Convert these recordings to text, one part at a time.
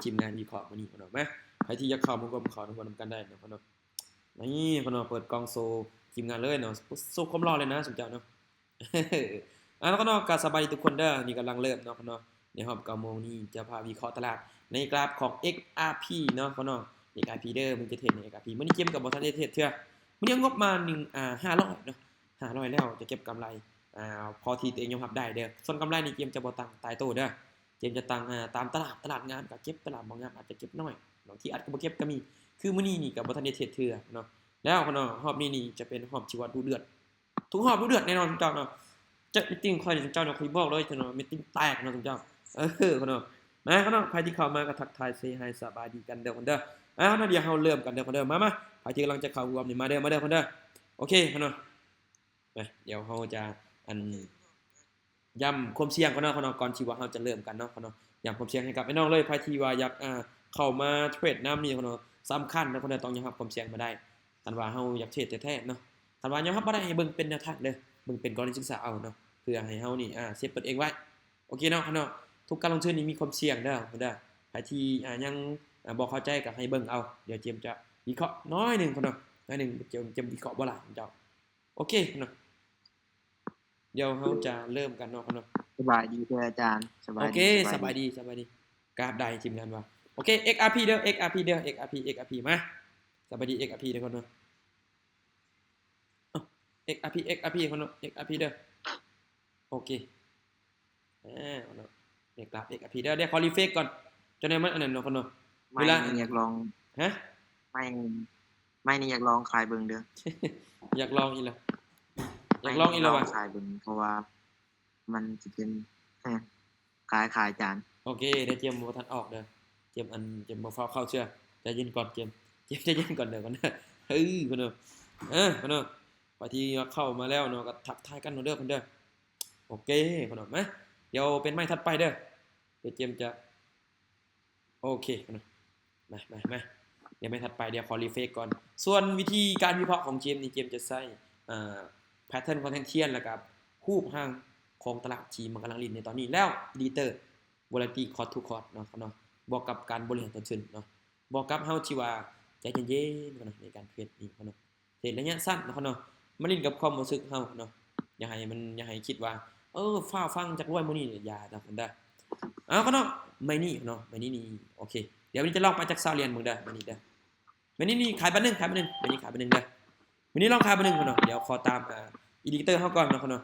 ທີມງານວິເຄາະມື້ນີ້ເນາະ. ມາ ໃຜທີ່ຢາກເຂົ້າມາຮ່ວມເຂົ້າຮ່ວມນຳກັນໄດ້ເນາະເນາະ. ນີ້ເນາະ ເປີດກ່ອງໂຊທີມງານເລີຍເນາະ ໂຊຄວາມຫຼໍ່ເລີຍນະຊຸມເຈົ້າເນາະ. ເອົາລະເນາະ ກໍສະບາຍດີທຸກຄົນເດີ. ນີ້ກຳລັງເລີ່ມເນາະເນາະ ໃນຮອບເກົ້າໂມງນີ້ຈະພາວິເຄາະຕະຫຼາດໃນກຣາຟຂອງ ເອັກອາພີ ເນາະເນາະ. ເອັກອາພີເດີ ມັນຈະເທຣດໃນ ເອັກອາພີ. ມື້ນີ້ເຈມກໍບໍ່ທັນໄດ້ເທຣດເທື່ອ. ມື້ນີ້ເອົາງົບມາໜຶ່ງ ອ່າ ຫ້າຮ້ອຍເນາະ ຫ້າຮ້ອຍແລ້ວຈະເກັບກຳໄລ ອ່າ ພໍທີ່ຕົວເອງຍອມຮັບໄດ້ເດີ. ສ່ວນກຳໄລນີ້ເຈມຈະບໍ່ຕັ້ງຕາຍໂຕເດີ. ເຈມຈະຕັ້ງ ອ່າ ຕາມຕະຫຼາດ ຕະຫຼາດງາມກໍເກັບ ຕະຫຼາດບໍ່ງາມອາດຈະເກັບໜ້ອຍ ບາງທີອາດກໍບໍ່ເກັບກໍມີ. ຄືມື້ນີ້ນີ້ກໍບໍ່ທັນໄດ້ເທຣດເທື່ອເນາະ. ແລ້ວເນາະ ຮອບນີ້ນີ້ຈະເປັນຮອບທີ່ວ່າດຸເດືອດ ທຸກຮອບດຸເດືອດແນ່ນອນເຈົ້າເນາະ. ຈະມີຕິງຂ້ອຍເຈົ້າເນາະ ຂ້ອຍບອກເລີຍເນາະ ມີຕິງແຕກເນາະເຈົ້າ. ເອີເນາະ ມາເນາະ ໃຜທີ່ເຂົ້າມາກໍທັກທາຍເຊຮາຍສະບາຍດີກັນເດີເນາະ. ເອົາເນາະ ດຽວເຮົາເລີ່ມກັນເດີເນາະ. ມາ ມາ ໃຜທີ່ກຳລັງຈະເຂົ້າຮ່ວມນີ້ ມາເດີ ມາເດີເນາະ. ໂອເຄເນາະ. ມາ ດຽວເຮົາຈະ ອັນ ຢ້ຳຄວາມສ່ຽງກ່ອນເນາະ ກ່ອນທີ່ວ່າເຮົາຈະເລີ່ມກັນເນາະ. ຢ້ຳຄວາມສ່ຽງໃຫ້ກັບອ້າຍນ້ອງເລີຍ ໃຜທີ່ວ່າຢາກ ອ່າ ເຂົ້າມາເທຣດນຳນີ້ເນາະ ສຳຄັນເນາະ ຕ້ອງຍອມຮັບຄວາມສ່ຽງມາໄດ້. ຄັນວ່າເຮົາຢາກເທຣດແທ້ໆເນາະ ຄັນວ່າຍອມຮັບບໍ່ໄດ້ ໃຫ້ເບິ່ງເປັນແນວທາງເດີ ເບິ່ງເປັນກໍລະນີສຶກສາເອົາເນາະ ເພື່ອໃຫ້ເຮົານີ້ ອ່າ ເຊບຕົນເອງໄວ້. ໂອເຄເນາະ ເນາະ ທຸກການລົງທຶນນີ້ມີຄວາມສ່ຽງເດີ ເດີ. ໃຜທີ່ ອ່າ ຍັງ ອ່າ ບໍ່ເຂົ້າໃຈກໍໃຫ້ເບິ່ງເອົາ ດຽວເຈມຈະວິເຄາະໜ້ອຍໜຶ່ງເນາະ ໜ້ອຍໜຶ່ງ ເຈມ ເຈມວິເຄາະບໍ່ຫຼາຍເຈົ້າ. ໂອເຄເນາະ ດຽວເຮົາຈະເລີ່ມກັນເນາະເນາະ. ສະບາຍດີເດີອາຈານ. ສະບາຍດີ. ໂອເຄ ສະບາຍດີ ສະບາຍດີ ສະບາຍດີ. ກາບໃດທີມງານວ່າ ໂອເຄ ເອັກອາພີເດີ ເອັກອາພີເດີ ເອັກອາພີ ເອັກອາພີ ມາ. ສະບາຍດີ ເອັກອາພີເດີກ່ອນເນາະ. ເອັກອາພີ ເອັກອາພີກ່ອນເນາະ ເອັກອາພີເດີ. ໂອເຄ ອ່າ ເນາະ ເຮັດກຣາຟ ເອັກອາພີ ເດີ ດຽວຂໍຣີເຟຣຊກ່ອນ ຈັ່ງໃດມັນອັນນັ້ນເນາະ ເນາະ. ໄມ້ນີ້ຢາກລອງ ຮະ? ໄມ້ ໄມ້ນີ້ຢາກລອງຂາຍເບິ່ງເດີ. ຢາກລອງອີກແລ້ວ ຢາກລອງອີກແລ້ວວ່າ ຂາຍເບິ່ງ ເພາະວ່າມັນຊິເປັນ ເອີ ຂາຍ ຂາຍຈານ. ໂອເຄ ດຽວເຈມບໍ່ທັນອອກເດີ ເຈມ ອັນ ເຈມບໍ່ຟ້າວເຂົ້າເທື່ອ ໃຈເຢັນກ່ອນ ເຈມ ເຈມໃຈເຢັນກ່ອນເດີ ກ່ອນເດີ. ເອີ ເນາະ ເອີ ເນາະ ໃຜທີ່ເຂົ້າມາແລ້ວເນາະ ກໍທັກທາຍກັນເນາະເດີ ເດີ. ໂອເຄ ເນາະ ມາ ດຽວເປັນໄມ້ຖັດໄປເດີ ດຽວເຈມຈະ ໂອເຄ ມາ ມາ ມາ ດຽວໄມ້ຖັດໄປ ດຽວຂໍຣີເຟຣຊກ່ອນ. ສ່ວນວິທີການວິເຄາະຂອງເຈມນີ້ ເຈມຈະໃຊ້ ເອີ ແພັດເທີນຂອງແທ່ງທຽນ ແລ້ວກໍຮູບຮ່າງຂອງຕະຫຼາດທີ່ມັນກຳລັງຫຼິ້ນໃນຕອນນີ້ ແລ້ວ Indicator Volatility Cost to Cost ເນາະ ເນາະ ບວກກັບການບໍລິຫານຕົ້ນທຶນເນາະ ບວກກັບເຮົາທີ່ວ່າໃຈເຢັນໆເນາະ ໃນການເທຣດນີ້ເນາະ. ເທຣດໄລຍະສັ້ນເນາະ ເນາະ ມາຫຼິ້ນກັບຄວາມຮູ້ສຶກເຮົາເນາະ. ຢ່າໃຫ້ມັນ ຢ່າໃຫ້ຄິດວ່າ ເອີ ຟ້າວຟັ່ງຈັກລວຍມື້ນີ້ ຢ່າເນາະ ເດີ. ເອົາເນາະ ໄມ້ນີ້ເນາະ ໄມ້ນີ້ນີ້ ໂອເຄ ດຽວນີ້ຈະລອງໄປຈັກຊາວຫຼຽນເບິ່ງເດີ ໄມ້ນີ້ເດີ. ໄມ້ນີ້ນີ້ຂາຍບາດໜຶ່ງ ຂາຍບາດໜຶ່ງ ໄມ້ນີ້ຂາຍບາດໜຶ່ງເດີ. ໄມ້ນີ້ລອງຂາຍບາດໜຶ່ງເນາະ. ດຽວຂໍຕາມ ອ່າ Indicator ເຮົາກ່ອນເນາະ ເນາະ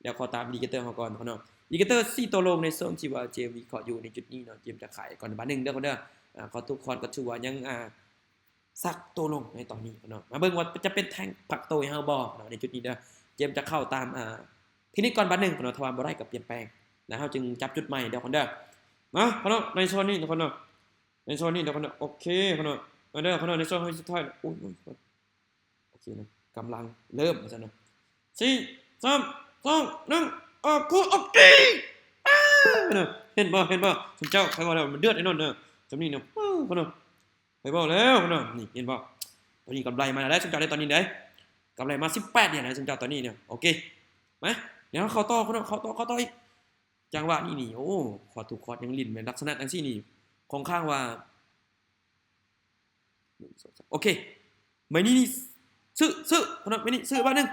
ດຽວຂໍຕາມ Indicator ເຮົາກ່ອນເນາະ ເນາະ. Indicator ສີ່ໂຕລົງໃນຊ່ວງທີ່ວ່າເຈມວິເຄາະຢູ່ໃນຈຸດນີ້ເນາະ ເຈມຈະຂາຍກ່ອນບາດໜຶ່ງເດີ ເດີ. ອ່າ Cost to Cost ກໍຖືວ່າຍັງ ອ່າ ຊັກໂຕລົງໃນຕອນນີ້ເນາະ. ມາເບິ່ງວ່າຈະເປັນແທ່ງພັກໂຕໃຫ້ເຮົາບໍ່ເນາະ ໃນຈຸດນີ້ເດີ. ເຈມຈະເຂົ້າຕາມ ອ່າ ເທັກນິກກ່ອນບາດໜຶ່ງເນາະ ຖ້າວ່າບໍ່ໄດ້ກໍປ່ຽນແປງ ແລ້ວເຮົາຈຶ່ງຈັບຈຸດໃໝ່ເດີ ເດີ. ມາເນາະ ໃນໂຊນນີ້ເນາະ ເນາະ ໃນໂຊນນີ້ເນາະ ເນາະ ໂອເຄເນາະ. ມາເດີເນາະ ໃນໂຊນສຸດທ້າຍ ໂອ້ຍ ໂອ້ຍ ໂອ້ຍ ໂອເຄເນາະ ກຳລັງເລີ່ມວ່າຊັ້ນເນາະ. ສີ່ ສາມ ສອງ ໜຶ່ງ ອອກຄູ່ ໂອເຄ ເນາະ. ເຫັນບໍ່ ເຫັນບໍ່ ຊຸມເຈົ້າ ຂ້ອຍເວົ້າແລ້ວມັນເດືອດແນ່ນອນເນາະ ຊ່ຳນີ້ເນາະ ເນາະ. ຂ້ອຍບອກແລ້ວເນາະ ນີ້ເຫັນບໍ່ ຕອນນີ້ກຳໄລມາແລ້ວເດ້ຊຸມເຈົ້າເດ້ ຕອນນີ້ເດ້ ກຳໄລມາສິບແປດຫຼຽນແລ້ວຊຸມເຈົ້າຕອນນີ້ເນາະ. ໂອເຄ ມາ ດຽວເຮົາເຂົ້າຕໍ່ເນາະ ເຂົ້າຕໍ່ ເຂົ້າຕໍ່ອີກ. ຈັງຫວະນີ້ນີ້ ໂອ້ Cost to Cost ຍັງຫຼິ້ນແມ່ນລັກສະນະຈັ່ງຊີ້ນີ້ ຂ້ອນຂ້າງວ່າ ໜຶ່ງ ສອງ ສາມ ໂອເຄ ໄມ້ນີ້ນີ້ ຊື້ ຊື້ ຄົນເນາະ ໄມ້ນີ້ຊື້ບາດໜຶ່ງ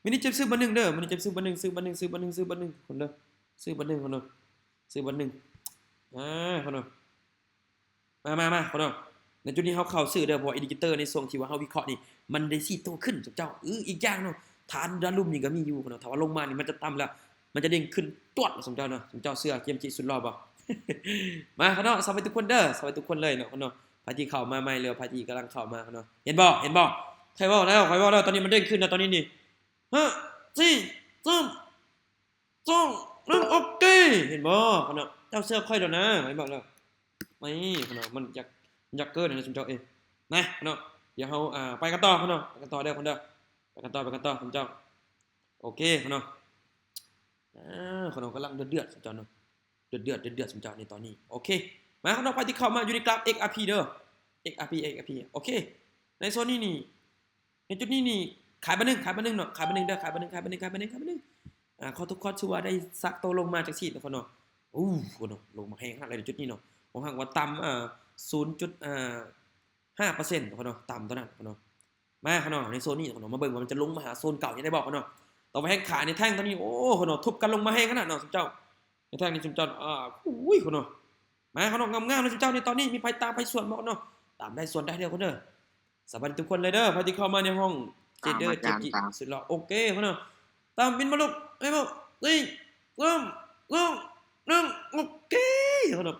ໄມ້ນີ້ເຈັບຊື້ບາດໜຶ່ງເດີ ໄມ້ນີ້ເຈັບຊື້ບາດໜຶ່ງ ຊື້ບາດໜຶ່ງ ຊື້ບາດໜຶ່ງ ຊື້ບາດໜຶ່ງ ຄົນເດີ ຊື້ບາດໜຶ່ງ ຄົນເນາະ ຊື້ບາດໜຶ່ງ ອ່າ ຄົນເນາະ. ມາ ມາ ມາ ຄົນເນາະ ໃນຈຸດນີ້ເຮົາເຂົ້າຊື້ເດີ ເພາະວ່າ Indicator ໃນຊ່ວງທີ່ວ່າເຮົາວິເຄາະນີ້ ມັນໄດ້ສີ່ໂຕຂຶ້ນ ເຈົ້າ ເອີ ອີກຢ່າງເນາະ ຖານດາວລຸ່ມນີ້ກໍມີຢູ່ ຄົນເນາະ ຖ້າວ່າລົງມານີ້ມັນຈະຕ່ຳແລ້ວ ມັນຈະເດ້ງຂຶ້ນຈວດ ສົມເຈົ້າເນາະ ສົມເຈົ້າເຊື່ອເກມຈິສຸດຫຼໍ່ບໍ່? ມາເນາະ ສະບາຍທຸກຄົນເດີ ສະບາຍທຸກຄົນເລີຍເນາະ ເນາະ ໃຜທີ່ເຂົ້າມາໃໝ່ ຫຼືວ່າໃຜທີ່ກຳລັງເຂົ້າມາເນາະ. ເຫັນບໍ່ ເຫັນບໍ່ ຂ້ອຍເວົ້າແລ້ວ ຂ້ອຍເວົ້າແລ້ວ ຕອນນີ້ມັນເດ້ງຂຶ້ນແລ້ວ ຕອນນີ້ນີ້ ຫ້າ ສີ່ ສາມ ສອງ ໜຶ່ງ ໂອເຄ ເຫັນບໍ່ເນາະ ເຈົ້າເຊື່ອຂ້ອຍແລ້ວນະ ຂ້ອຍບອກແລ້ວ. ນີ້ເນາະ ມັນຢາກ ມັນຢາກເກີນນະ ຊຸມເຈົ້າເອີຍ ນະເນາະ. ດຽວເຮົາ ອ່າ ໄປກັນຕໍ່ເນາະ ໄປກັນຕໍ່ເດີ ຄົນເດີ ໄປກັນຕໍ່ ໄປກັນຕໍ່ ຄົນເຈົ້າ. ໂອເຄເນາະ ອ່າ ຄົນເຮົາກຳລັງເດືອດໆ ຊຸມເຈົ້າເນາະ ເດືອດໆ ເດືອດໆ ຊຸມເຈົ້າໃນຕອນນີ້. ໂອເຄ ມາເນາະ ໃຜທີ່ເຂົ້າມາຢູ່ໃນກຣາຟ ເອັກອາພີ ເດີ ເອັກອາພີ ເອັກອາພີ ໂອເຄ ໃນໂຊນນີ້ນີ້ ໃນຈຸດນີ້ນີ້ ຂາຍບາດໜຶ່ງ ຂາຍບາດໜຶ່ງເນາະ ຂາຍບາດໜຶ່ງເດີ ຂາຍບາດໜຶ່ງ ຂາຍບາດໜຶ່ງ ຂາຍບາດໜຶ່ງ ອ່າ Cost to Cost ຖືວ່າໄດ້ຊັກໂຕລົງມາຈັ່ງຊີ້ເນາະ ເນາະ. ໂອ້ ໂຫ ລົງມາແຮງຂະໜາດເລີຍໃນຈຸດນີ້ເນາະ ຂ້ອນຫາກວ່າຕ່ຳ ເອີ ສູນຈຸດຫ້າເປີເຊັນເນາະ ຕ່ຳເທົ່ານັ້ນເນາະ. ມາເນາະ ໃນໂຊນນີ້ເນາະ ມາເບິ່ງວ່າມັນຈະລົງມາຫາໂຊນເກົ່າຍັງໄດ້ບໍ່ເນາະ. ແຕ່ວ່າແຮງຂາຍໃນແທ່ງຕອນນີ້ ໂອ້ ເນາະ ທຸບກັນລົງມາແຮງຂະໜາດເນາະ ຊຸມເຈົ້າ. ໃນແທ່ງນີ້ຊຸມເຈົ້າ ອາ ອຸ້ຍ ເນາະ ມາເນາະ ງາມໆເນາະ ຊຸມເຈົ້າ. ໃນຕອນນີ້ມີໃຜຕາມໃຜສວນບໍ່ເນາະ ຕາມໄດ້ສວນໄດ້ເດີ ເດີ. ສະບາຍດີທຸກຄົນເລີຍເດີ ໃຜທີ່ເຂົ້າມາໃນຫ້ອງ ເຈເດີ ເຈມຈີ ສຸດຫຼໍ່ ໂອເຄເນາະ. ຕາມບິນມາລູກ ໄອ້ບໍ່ ສີ່ ສາມ ສອງ ໜຶ່ງ ໂອເຄເນາະ.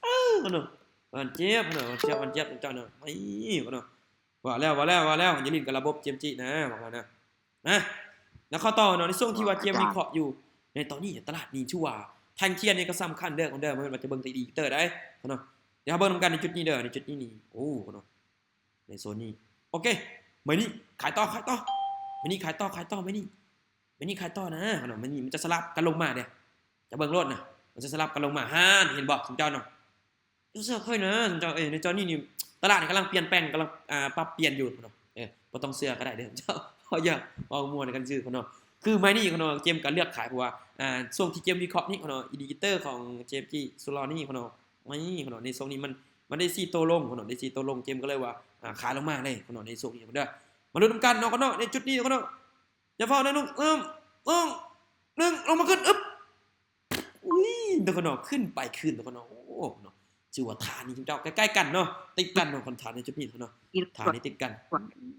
ເອີ ເນາະ ຫວານຈຽບເນາະ ຫວານຈຽບ ຫວານຈຽບເຈົ້າເນາະ. ນີ້ເນາະ ວ່າແລ້ວ ວ່າແລ້ວ ວ່າແລ້ວ ຢ່າຫຼິ້ນກັບລະບົບ ເຈມຈີ ນະ ບອກວ່ານະ. ນະ ແລ້ວເຂົ້າຕໍ່ເນາະ ໃນຊ່ວງທີ່ວ່າເຈມວິເຄາະຢູ່ ໃນຕອນນີ້ຕະຫຼາດນີ້ຖືວ່າແທ່ງທຽນນີ້ກໍສຳຄັນເດີ ເດີ ບໍ່ແມ່ນວ່າຈະເບິ່ງແຕ່ອິນດິເຄເຕີໄດ໋ເນາະ. ດຽວເຮົາເບິ່ງນຳກັນໃນຈຸດນີ້ເດີ ໃນຈຸດນີ້ນີ້ ໂອ້ ເນາະ ໃນໂຊນນີ້. ໂອເຄ ໄມ້ນີ້ຂາຍຕໍ່ ຂາຍຕໍ່ ໄມ້ນີ້ຂາຍຕໍ່ ຂາຍຕໍ່ ໄມ້ນີ້ ໄມ້ນີ້ຂາຍຕໍ່ນະເນາະ. ໄມ້ນີ້ມັນຈະສະຫຼັບກັນລົງມາເດ້ ຈະເບິ່ງໂລດນະ ມັນຈະສະຫຼັບກັນລົງມາ. ຫັ້ນ ເຫັນບໍ່ ຊຸມເຈົ້າເນາະ ເຈົ້າເຊື່ອຂ້ອຍນະ ເຈົ້າ ເອີ ໃນຕອນນີ້ນີ້ຕະຫຼາດນີ້ກຳລັງປ່ຽນແປງ ກຳລັງ ອາ ປັບປ່ຽນຢູ່ເນາະ. ເອີ ບໍ່ຕ້ອງເຊື່ອກໍໄດ້ເດີເຈົ້າ ເຮົາຢາກເວົ້າມ່ວນກັນຊື່ເນາະ. ຄືໄມ້ນີ້ເນາະ ເຈມກໍເລືອກຂາຍ ເພາະວ່າ ອາ ຊ່ວງທີ່ເຈມວິເຄາະນີ້ເນາະ ອິນດິເຄເຕີຂອງເຈມຈີ ສຸດຫຼໍ່ນີ້ເນາະ ໄມ້ນີ້ເນາະ ໃນຊ່ວງນີ້ມັນ ມັນໄດ້ສີ່ໂຕລົງເນາະ ໄດ້ສີ່ໂຕລົງ ເຈມກໍເລີຍວ່າ ອາ ຂາຍລົງມາເລີຍເນາະ ໃນຊ່ວງນີ້ເດີ. ມາລຸ້ນນຳກັນເນາະ ເນາະ ໃນຈຸດນີ້ເນາະ. ຢ່າຟ້າວນະ ໜຶ່ງ ສອງ ໜຶ່ງ ລົງມາຂຶ້ນ ອຶບ ອຸ້ຍ ເດີເນາະ ຂຶ້ນໄປຄືນເນາະ. ໂອ້ ເນາະ ຖືວ່າຖານນີ້ເຈົ້າໃກ້ໆກັນເນາະ ຕິດກັນເນາະ ຄັນຖານໃນຈຸດນີ້ເນາະ ຖານນີ້ຕິດກັນ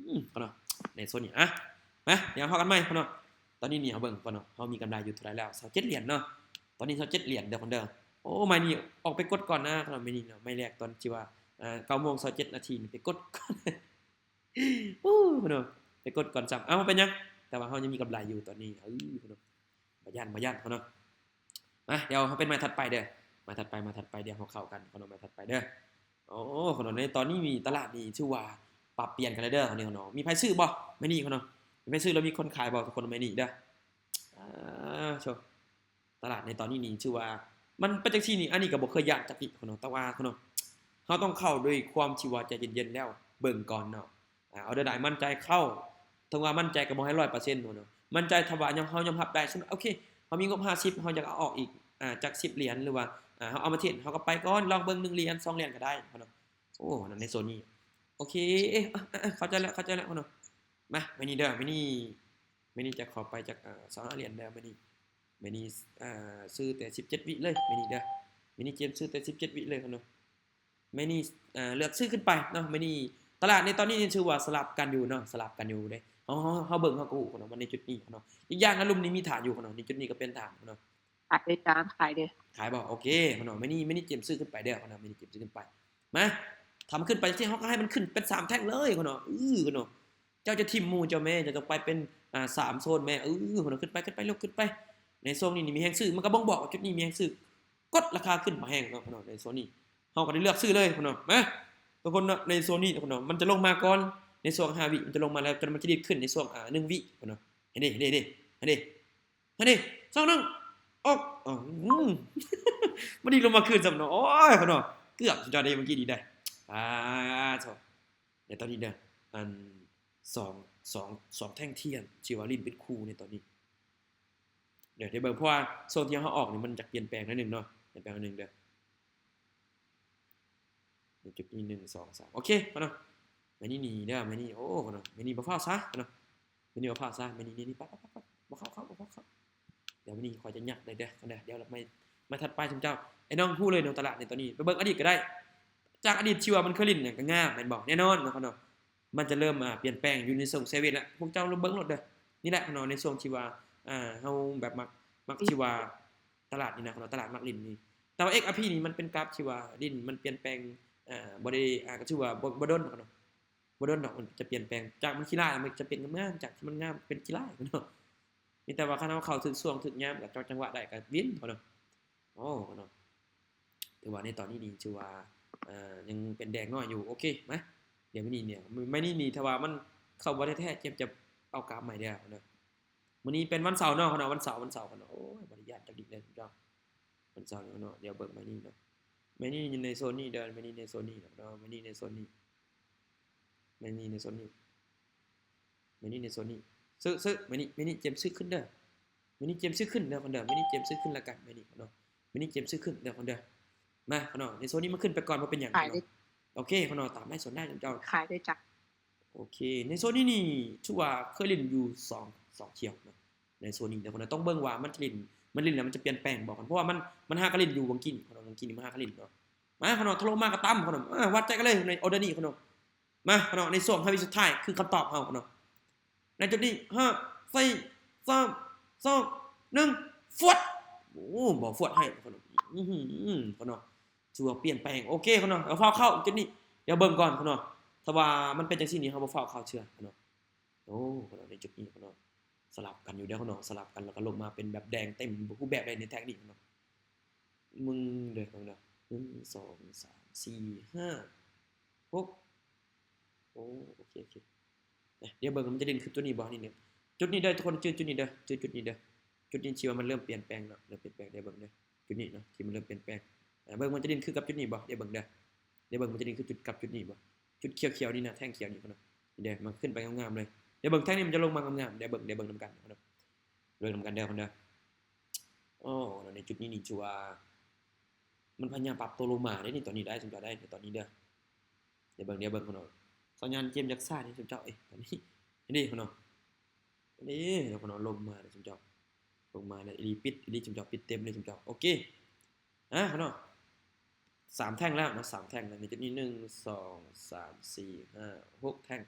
ອືມ ເນາະ ໃນໂຊນນີ້. ອະ ມາ ດຽວເຮົາກັນໃໝ່ເນາະ. ຕອນນີ້ນີ້ເຮົາເບິ່ງກ່ອນເນາະ ເຮົາມີກຳໄລຢູ່ເທົ່າໃດແລ້ວ ຊາວເຈັດຫຼຽນເນາະ. ຕອນນີ້ຊາວເຈັດຫຼຽນເດີ ເດີ. ໂອ້ ໄມ້ນີ້ອອກໄປກົດກ່ອນນະ ໄມ້ນີ້ເນາະ ໄມ້ແລກຕອນທີ່ວ່າ ເອີ ເກົ້າໂມງຊາວເຈັດນາທີນີ້ໄປກົດກ່ອນ. ໂອ້ ເນາະ ໄປກົດກ່ອນຊ້ຳ. ເອົ້າ ບໍ່ເປັນຫຍັງ ແຕ່ວ່າເຮົາຍັງມີກຳໄລຢູ່ຕອນນີ້ ເອີ ເນາະ ບໍ່ຢ້ານ ບໍ່ຢ້ານເນາະ. ມາ ດຽວເຮົາເປັນໄມ້ຖັດໄປເດີ ໄມ້ຖັດໄປ ໄມ້ຖັດໄປ ດຽວເຮົາເຂົ້າກັນເນາະ ໄມ້ຖັດໄປເດີ. ໂອ້ ເນາະ ໃນຕອນນີ້ນີ້ຕະຫຼາດນີ້ຖືວ່າປັບປ່ຽນກັນແລ້ວເດີເນາະ. ມີໃຜຊື້ບໍ່ ໄມ້ນີ້ເນາະ ມີໃຜຊື້ ແລ້ວມີຄົນຂາຍບໍ່ທຸກຄົນ ໄມ້ນີ້ເດີ. ອາ ໂຊ ຕະຫຼາດໃນຕອນນີ້ນີ້ຖືວ່າມັນເປັນຈັ່ງຊີ້ນີ້ ອັນນີ້ກໍບໍ່ເຄີຍຢ້ານຈັກທີເນາະ ແຕ່ວ່າເນາະ ເຮົາຕ້ອງເຂົ້າດ້ວຍຄວາມທີ່ວ່າໃຈເຢັນໆ ແລ້ວເບິ່ງກ່ອນເນາະ. ອາ ອໍເດີໄດ້ໝັ້ນໃຈເຂົ້າ ເຖິງວ່າໝັ້ນໃຈກໍບໍ່ໃຫ້ຮ້ອຍເປີເຊັນເນາະ ໝັ້ນໃຈ ຖ້າວ່າເຮົາຍອມຮັບໄດ້ ສົມມຸດ ໂອເຄ ເຮົາມີງົບຫ້າສິບ ເຮົາຢາກເອົາອອກອີກ ອາ ຈັກສິບຫຼຽນ ຫຼືວ່າ ອາ ເຮົາເອົາມາເທຣດ ເຮົາກໍໄປກ່ອນ ລອງເບິ່ງໜຶ່ງຫຼຽນ ສອງຫຼຽນກໍໄດ້ເນາະ. ໂອ້ ໃນໂຊນນີ້ ໂອເຄ ເຂົ້າໃຈແລ້ວ ເຂົ້າໃຈແລ້ວເນາະ. ມາ ໄມ້ນີ້ເດີ ໄມ້ນີ້ ໄມ້ນີ້ຈະເຂົ້າໄປຈັກ ອາ ຊາວຫ້າຫຼຽນເດີ ໄມ້ນີ້ ໄມ້ນີ້ ອາ ຊື້ແຕ່ສິບເຈັດວິເລີຍ ໄມ້ນີ້ເດີ ໄມ້ນີ້ເຈມຊື້ແຕ່ສິບເຈັດວິເລີຍເນາະ. ໄມ້ນີ້ ເອີ ເລືອກຊື້ຂຶ້ນໄປເນາະ ໄມ້ນີ້. ຕະຫຼາດໃນຕອນນີ້ນີ້ຖືວ່າສະຫຼັບກັນຢູ່ເນາະ ສະຫຼັບກັນຢູ່ເດ້. ເຮົາ ເຮົາ ເຮົາເບິ່ງເຮົາກໍຮູ້ເນາະ ວ່າໃນຈຸດນີ້ເນາະ ອີກຢ່າງນະ ລຸ່ມນີ້ມີຖານຢູ່ເນາະ ໃນຈຸດນີ້ກໍເປັນຖານເນາະ. ຂາຍເລີຍຈ້າ ຂາຍເລີຍ ຂາຍບໍ່? ໂອເຄເນາະ ໄມ້ນີ້ ໄມ້ນີ້ເຈມຊື້ຂຶ້ນໄປເດີເນາະ ໄມ້ນີ້ເຈມຊື້ຂຶ້ນໄປ. ມາ ຖ້າມັນຂຶ້ນໄປຈັ່ງຊີ້ ເຮົາກໍໃຫ້ມັນຂຶ້ນເປັນສາມແທ່ງເລີຍເນາະ ເອີເນາະ. ເຈົ້າຈະຖິ້ມໝູ່ເຈົ້າແມ້ ເຈົ້າຕ້ອງໄປເປັນ ອາ ສາມໂຊນແມ້ ເອີເນາະ. ຂຶ້ນໄປ ຂຶ້ນໄປ ລຸກຂຶ້ນໄປ. ໃນຊ່ວງນີ້ນີ້ມີແຮງຊື້ ມັນກໍບົ່ງບອກວ່າຈຸດນີ້ມີແຮງຊື້ ກົດລາຄາຂຶ້ນມາແຮງເນາະ ເນາະ. ໃນໂຊນນີ້ເຮົາກໍໄດ້ເລືອກຊື້ເລີຍເນາະ. ມາ ທຸກຄົນເນາະ ໃນໂຊນນີ້ເນາະ ມັນຈະລົງມາກ່ອນ ໃນຊ່ວງຫ້າວິ ມັນຈະລົງມາແລ້ວ ຈົນມັນຈະດີດຂຶ້ນໃນຊ່ວງ ອາ ໜຶ່ງວິເນາະ. ເຫັນເດ້ ເຫັນເດ້ ເຫັນເດ້ ເຫັນເດ້ ສອງ ໜຶ່ງ ອອກ ອືມ ມັນດີດລົງມາຄືນຊ້ຳເນາະ. ໂອ້ຍເນາະ ເກືອບສຸດຍອດເດ້ ເມື່ອກີ້ນີ້ໄດ້ ອາ ໂທ້. ໃນຕອນນີ້ເດີ ອັນ ສອງ ສອງ ສອງແທ່ງທຽນທີ່ວ່າຫຼິ້ນເປັນຄູ່ໃນຕອນນີ້ເດີ ດຽວເບິ່ງ ເພາະວ່າຊ່ວງທີ່ເຮົາອອກນີ້ມັນຈະປ່ຽນແປງໜ້ອຍໜຶ່ງເນາະ ປ່ຽນແປງໜ້ອຍໜຶ່ງເດີ. ໃນຈຸດນີ້ ໜຶ່ງ ສອງ ສາມ ໂອເຄເນາະ. ໄມ້ນີ້ໜີເດີ ໄມ້ນີ້ ໂອ້ ເນາະ ໄມ້ນີ້ບໍ່ຟ້າວຊະເນາະ ໄມ້ນີ້ບໍ່ຟ້າວຊະ ໄມ້ນີ້ ນີ້ ນີ້ ປັບ ປັບ ປັບ ບໍ່ເຂົ້າ ເຂົ້າ ບໍ່ເຂົ້າ ເຂົ້າ. ດຽວມື້ນີ້ຂ້ອຍຈະຍັກໄດ້ເດີ ດຽວໄມ້ ໄມ້ຖັດໄປຊຸມເຈົ້າ. ໄອ້ນ້ອງຮູ້ເລີຍເນາະ ຕະຫຼາດໃນຕອນນີ້ ໄປເບິ່ງອະດີດກໍໄດ້. ຈາກອະດີດທີ່ວ່າມັນເຄີຍຫຼິ້ນຫຍັງກໍງາມແມ່ນບໍ່? ແນ່ນອນເນາະ ເນາະ ມັນຈະເລີ່ມ ອາ ປ່ຽນແປງຢູ່ໃນຊ່ວງເຊເວັນລະ ພວກເຈົ້າເບິ່ງໂລດເດີ. ນີ້ແຫຼະເນາະ ໃນຊ່ວງທີ່ວ່າ ອາ ເຮົາແບບມັກ ມັກທີ່ວ່າຕະຫຼາດນີ້ນະ ເນາະ ຕະຫຼາດມັກຫຼິ້ນນີ້. ແຕ່ວ່າ ເອັກອາພີ ນີ້ມັນເປັນກາບທີ່ວ່າຫຼິ້ນ ມັນປ່ຽນແປງ ອາ ບໍ່ໄດ້ ອາ ກໍຖືວ່າບໍ່ ບໍ່ດົນເນາະ ເນາະ ບໍ່ດົນດອກ ມັນຈະປ່ຽນແປງ ຈາກມັນຂີ້ລ້າຍ ມັນຈະເປັນງາມໆ ຈາກທີ່ມັນງາມເປັນຂີ້ລ້າຍເນາະ. ມີແຕ່ວ່າຄັນເຮົາເຂົ້າຖືກຊ່ວງຖືກຍາມ ກໍເຈາະຈັງຫວະໄດ້ ກໍວິນເນາະ. ໂອ້ ເນາະ ຖືວ່າໃນຕອນນີ້ນີ້ຖືວ່າ ເອີ ຍັງເປັນແດງນ້ອຍຢູ່. ໂອເຄ ມາ ດຽວມື້ນີ້ນີ້ ມື້ນີ້ນີ້ ຖ້າວ່າມັນເຂົ້າບໍ່ໄດ້ແທ້ ເຈັບຈະເອົາກາບໃໝ່ເດີເນາະ. ມື້ນີ້ເປັນວັນເສົາເນາະ ເນາະ ວັນເສົາ ວັນເສົາເນາະ. ໂອ້ຍ ບໍ່ໄດ້ຢ້ານຈັກດິເດີເນາະ ວັນເສົາເນາະ. ດຽວເບິ່ງໄມ້ນີ້ເນາະ ໄມ້ນີ້ຢູ່ໃນໂຊນນີ້ເດີ ໄມ້ນີ້ໃນໂຊນນີ້ເນາະ ໄມ້ນີ້ໃນໂຊນນີ້ ໄມ້ນີ້ໃນໂຊນນີ້ ໄມ້ນີ້ໃນໂຊນນີ້ ຊື້ ຊື້ ໄມ້ນີ້ ໄມ້ນີ້ເຈມຊື້ຂຶ້ນເດີ ໄມ້ນີ້ເຈມຊື້ຂຶ້ນເດີ ຄົນເດີ ໄມ້ນີ້ເຈມຊື້ຂຶ້ນລະກັນ ໄມ້ນີ້ເນາະ ໄມ້ນີ້ເຈມຊື້ຂຶ້ນເດີ ຄົນເດີ. ມາຂະນ້ອງ ໃນໂຊນນີ້ມັນຂຶ້ນໄປກ່ອນ ບໍ່ເປັນຫຍັງ ຂາຍເດ້ ໂອເຄຂະນ້ອງ ຕາມໄລໂຊນໄດ້ເຈົ້າ ຂາຍໄດ້ຈ້ະ ໂອເຄ ໃນໂຊນນີ້ນີ້ຖືວ່າເຄີຍຫຼິ້ນຢູ່ສອງ ສອງເທື່ອເນາະ ໃນໂຊນນີ້ເດີຂະນ້ອງ ຕ້ອງເບິ່ງວ່າມັນຈະຫຼິ້ນ ມັນຫຼິ້ນແລ້ວມັນຈະປ່ຽນແປງບໍ່ ເພາະວ່າມັນ ມັນຫາກະຫຼິ້ນຢູ່ວັງກີ້ນີ້ຂະນ້ອງ ວັງກີ້ນີ້ມັນຫາກະຫຼິ້ນເນາະ ມາຂະນ້ອງ ຖ້າລົງມາກໍຕຳຂະນ້ອງ ອາ ວັດໃຈກັນເລີຍໃນອໍເດີນີ້ຂະນ້ອງ ມາຂະນ້ອງ ໃນຊ່ວງຫ້າວິສຸດທ້າຍຄືຄຳຕອບເຮົາຂະນ້ອງ ໃນຈຸດນີ້ ຫ້າ ສີ່ ສາມ ສອງ ໜຶ່ງ ຟວດ ໂອ້ ບໍ່ຟວດໃຫ້ຂະນ້ອງ ອືຫື ຂະນ້ອງ ຖືວ່າປ່ຽນແປງ ໂອເຄຂະນ້ອງ ເອົາ ຟ້າວເຂົ້າຈຸດນີ້ ດຽວເບິ່ງກ່ອນຂະນ້ອງ ຖ້າວ່າມັນເປັນຈັ່ງຊີ້ນີ້ ເຮົາບໍ່ຟ້າວເຂົ້າເທື່ອຂະນ້ອງ ໂອ້ ຂະນ້ອງ ໃນຈຸດນີ້ຂະນ້ອງ ສະຫຼັບກັນຢູ່ເດີຂະນ້ອງ ສະຫຼັບກັນ ແລ້ວກໍລົງມາເປັນແບບແດງເຕັມຮູບແບບເລີຍໃນແທັກນີ້ຂະນ້ອງ ມຶງເດີ ເບິ່ງເດີ ໜຶ່ງ ສອງ ສາມ ສີ່ ຫ້າ ຫົກ ໂອ້ ໂອເຄ ໂອເຄ ດຽວເບິ່ງມັນຈະເດັ່ນຂຶ້ນຈຸດນີ້ບໍ່ ນີ້ ຈຸດນີ້ເດີທຸກຄົນ ຈື່ຈຸດນີ້ເດີ ຈື່ຈຸດນີ້ເດີ ຈຸດນີ້ທີ່ວ່າມັນເລີ່ມປ່ຽນແປງເນາະ ເລີ່ມປ່ຽນແປງ ດຽວເບິ່ງເດີ ຈຸດນີ້ເນາະ ທີ່ມັນເລີ່ມປ່ຽນແປງ ເບິ່ງມັນຈະເດັ່ນຄືກັບຈຸດນີ້ບໍ່ ດຽວເບິ່ງເດີ ດຽວເບິ່ງມັນຈະເດັ່ນຄືຈຸດ ກັບຈຸດນີ້ບໍ່ ຈຸດຂຽວໆນີ້ນະ ແທ່ງຂຽວນີ້ເນາະ ເດີ ມັນຂຶ້ນໄປງາມໆເລີຍ ດຽວເບິ່ງແທ່ງນີ້ມັນຈະລົງມາງາມໆ ດຽວເບິ່ງ ດຽວເບິ່ງນຳກັນເນາະ ເບິ່ງນຳກັນເດີຄົນເດີ ໂອ້ ໃນຈຸດນີ້ນີ້ຖືວ່າ ມັນພະຍາຍາມປັບໂຕລົງມາເດ້ນີ້ ຕອນນີ້ໄດ້ ຊຸມເຈົ້າໄດ້ ຕອນນີ້ເດີ ດຽວເບິ່ງ ດຽວເບິ່ງຂະນ້ອງ ສັນຍານເກມຢາກຊ້າເດ້ຊຸມເຈົ້າ ເອີຍ ຕອນນີ້ ນີ້ຂະນ້ອງ ນີ້ຂະນ້ອງ ລົງມາເດ້ຊຸມເຈົ້າ ລົງມາແລ້ວອີ່ຫຼີ ປິດອີ່ຫຼີ ຊຸມເຈົ້າ ປິດເຕັມເລີຍຊຸມເຈົ້າ ໂອເຄ ອາ ຂະນ້ອງ ສາມແທ່ງແລ້ວເນາະ ສາມແທ່ງແລ້ວ ໃນຈຸດນີ້ ໜຶ່ງ ສອງ ສາມ ສີ່ ຫ້າ ຫົກ ແທ່ງ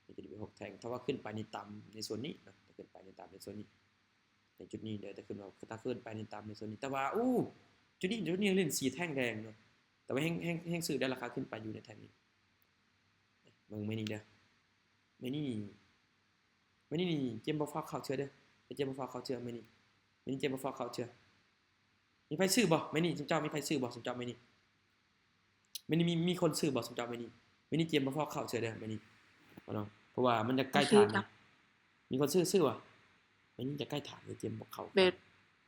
ໃນຈຸດນີ້ເປັນຫົກແທ່ງ ຖ້າວ່າຂຶ້ນໄປນີ້ຕຳໃນໂຊນນີ້ເນາະ ຖ້າຂຶ້ນໄປນີ້ຕຳໃນໂຊນນີ້ ໃນຈຸດນີ້ເດີ ແຕ່ຂຶ້ນມາ ຖ້າຂຶ້ນໄປນີ້ຕຳໃນໂຊນນີ້ ແຕ່ວ່າ ໂອ້ ຈຸດນີ້ ຈຸດນີ້ເຫຼັ້ນສີ່ແທ່ງແດງເນາະ ແຕ່ວ່າແຮງ ແຮງ ແຮງຊື້ໄດ້ລາຄາຂຶ້ນໄປຢູ່ໃນແທ່ງນີ້ ເບິ່ງມື້ນີ້ເດີ ມື້ນີ້ ມື້ນີ້ນີ້ເກມບໍ່ຟ້າວເຂົ້າເທື່ອເດີ ເກມບໍ່ຟ້າວເຂົ້າເທື່ອມື້ນີ້ ມື້ນີ້ເກມບໍ່ຟ້າວເຂົ້າເທື່ອ ມີໃຜຊື້ບໍ່? ມື້ນີ້ຊຸມເຈົ້າມີໃຜຊື້ບໍ່? ຊຸມເຈົ້າມື້ນີ້ ມື້ນີ້ມີ ມີຄົນຊື້ບໍ່? ຊຸມເຈົ້າມື້ນີ້ ມື້ນີ້ເກມບໍ່ພໍເຂົ້າເທື່ອເດີມື້ນີ້ ເພາະວ່າມັນຈະໃກ້ຖານ ມີຄົນຊື້ ຊື້ບໍ່? ມື້ນີ້ຈະໃກ້ຖານ ເກມບໍ່ເຂົ້າ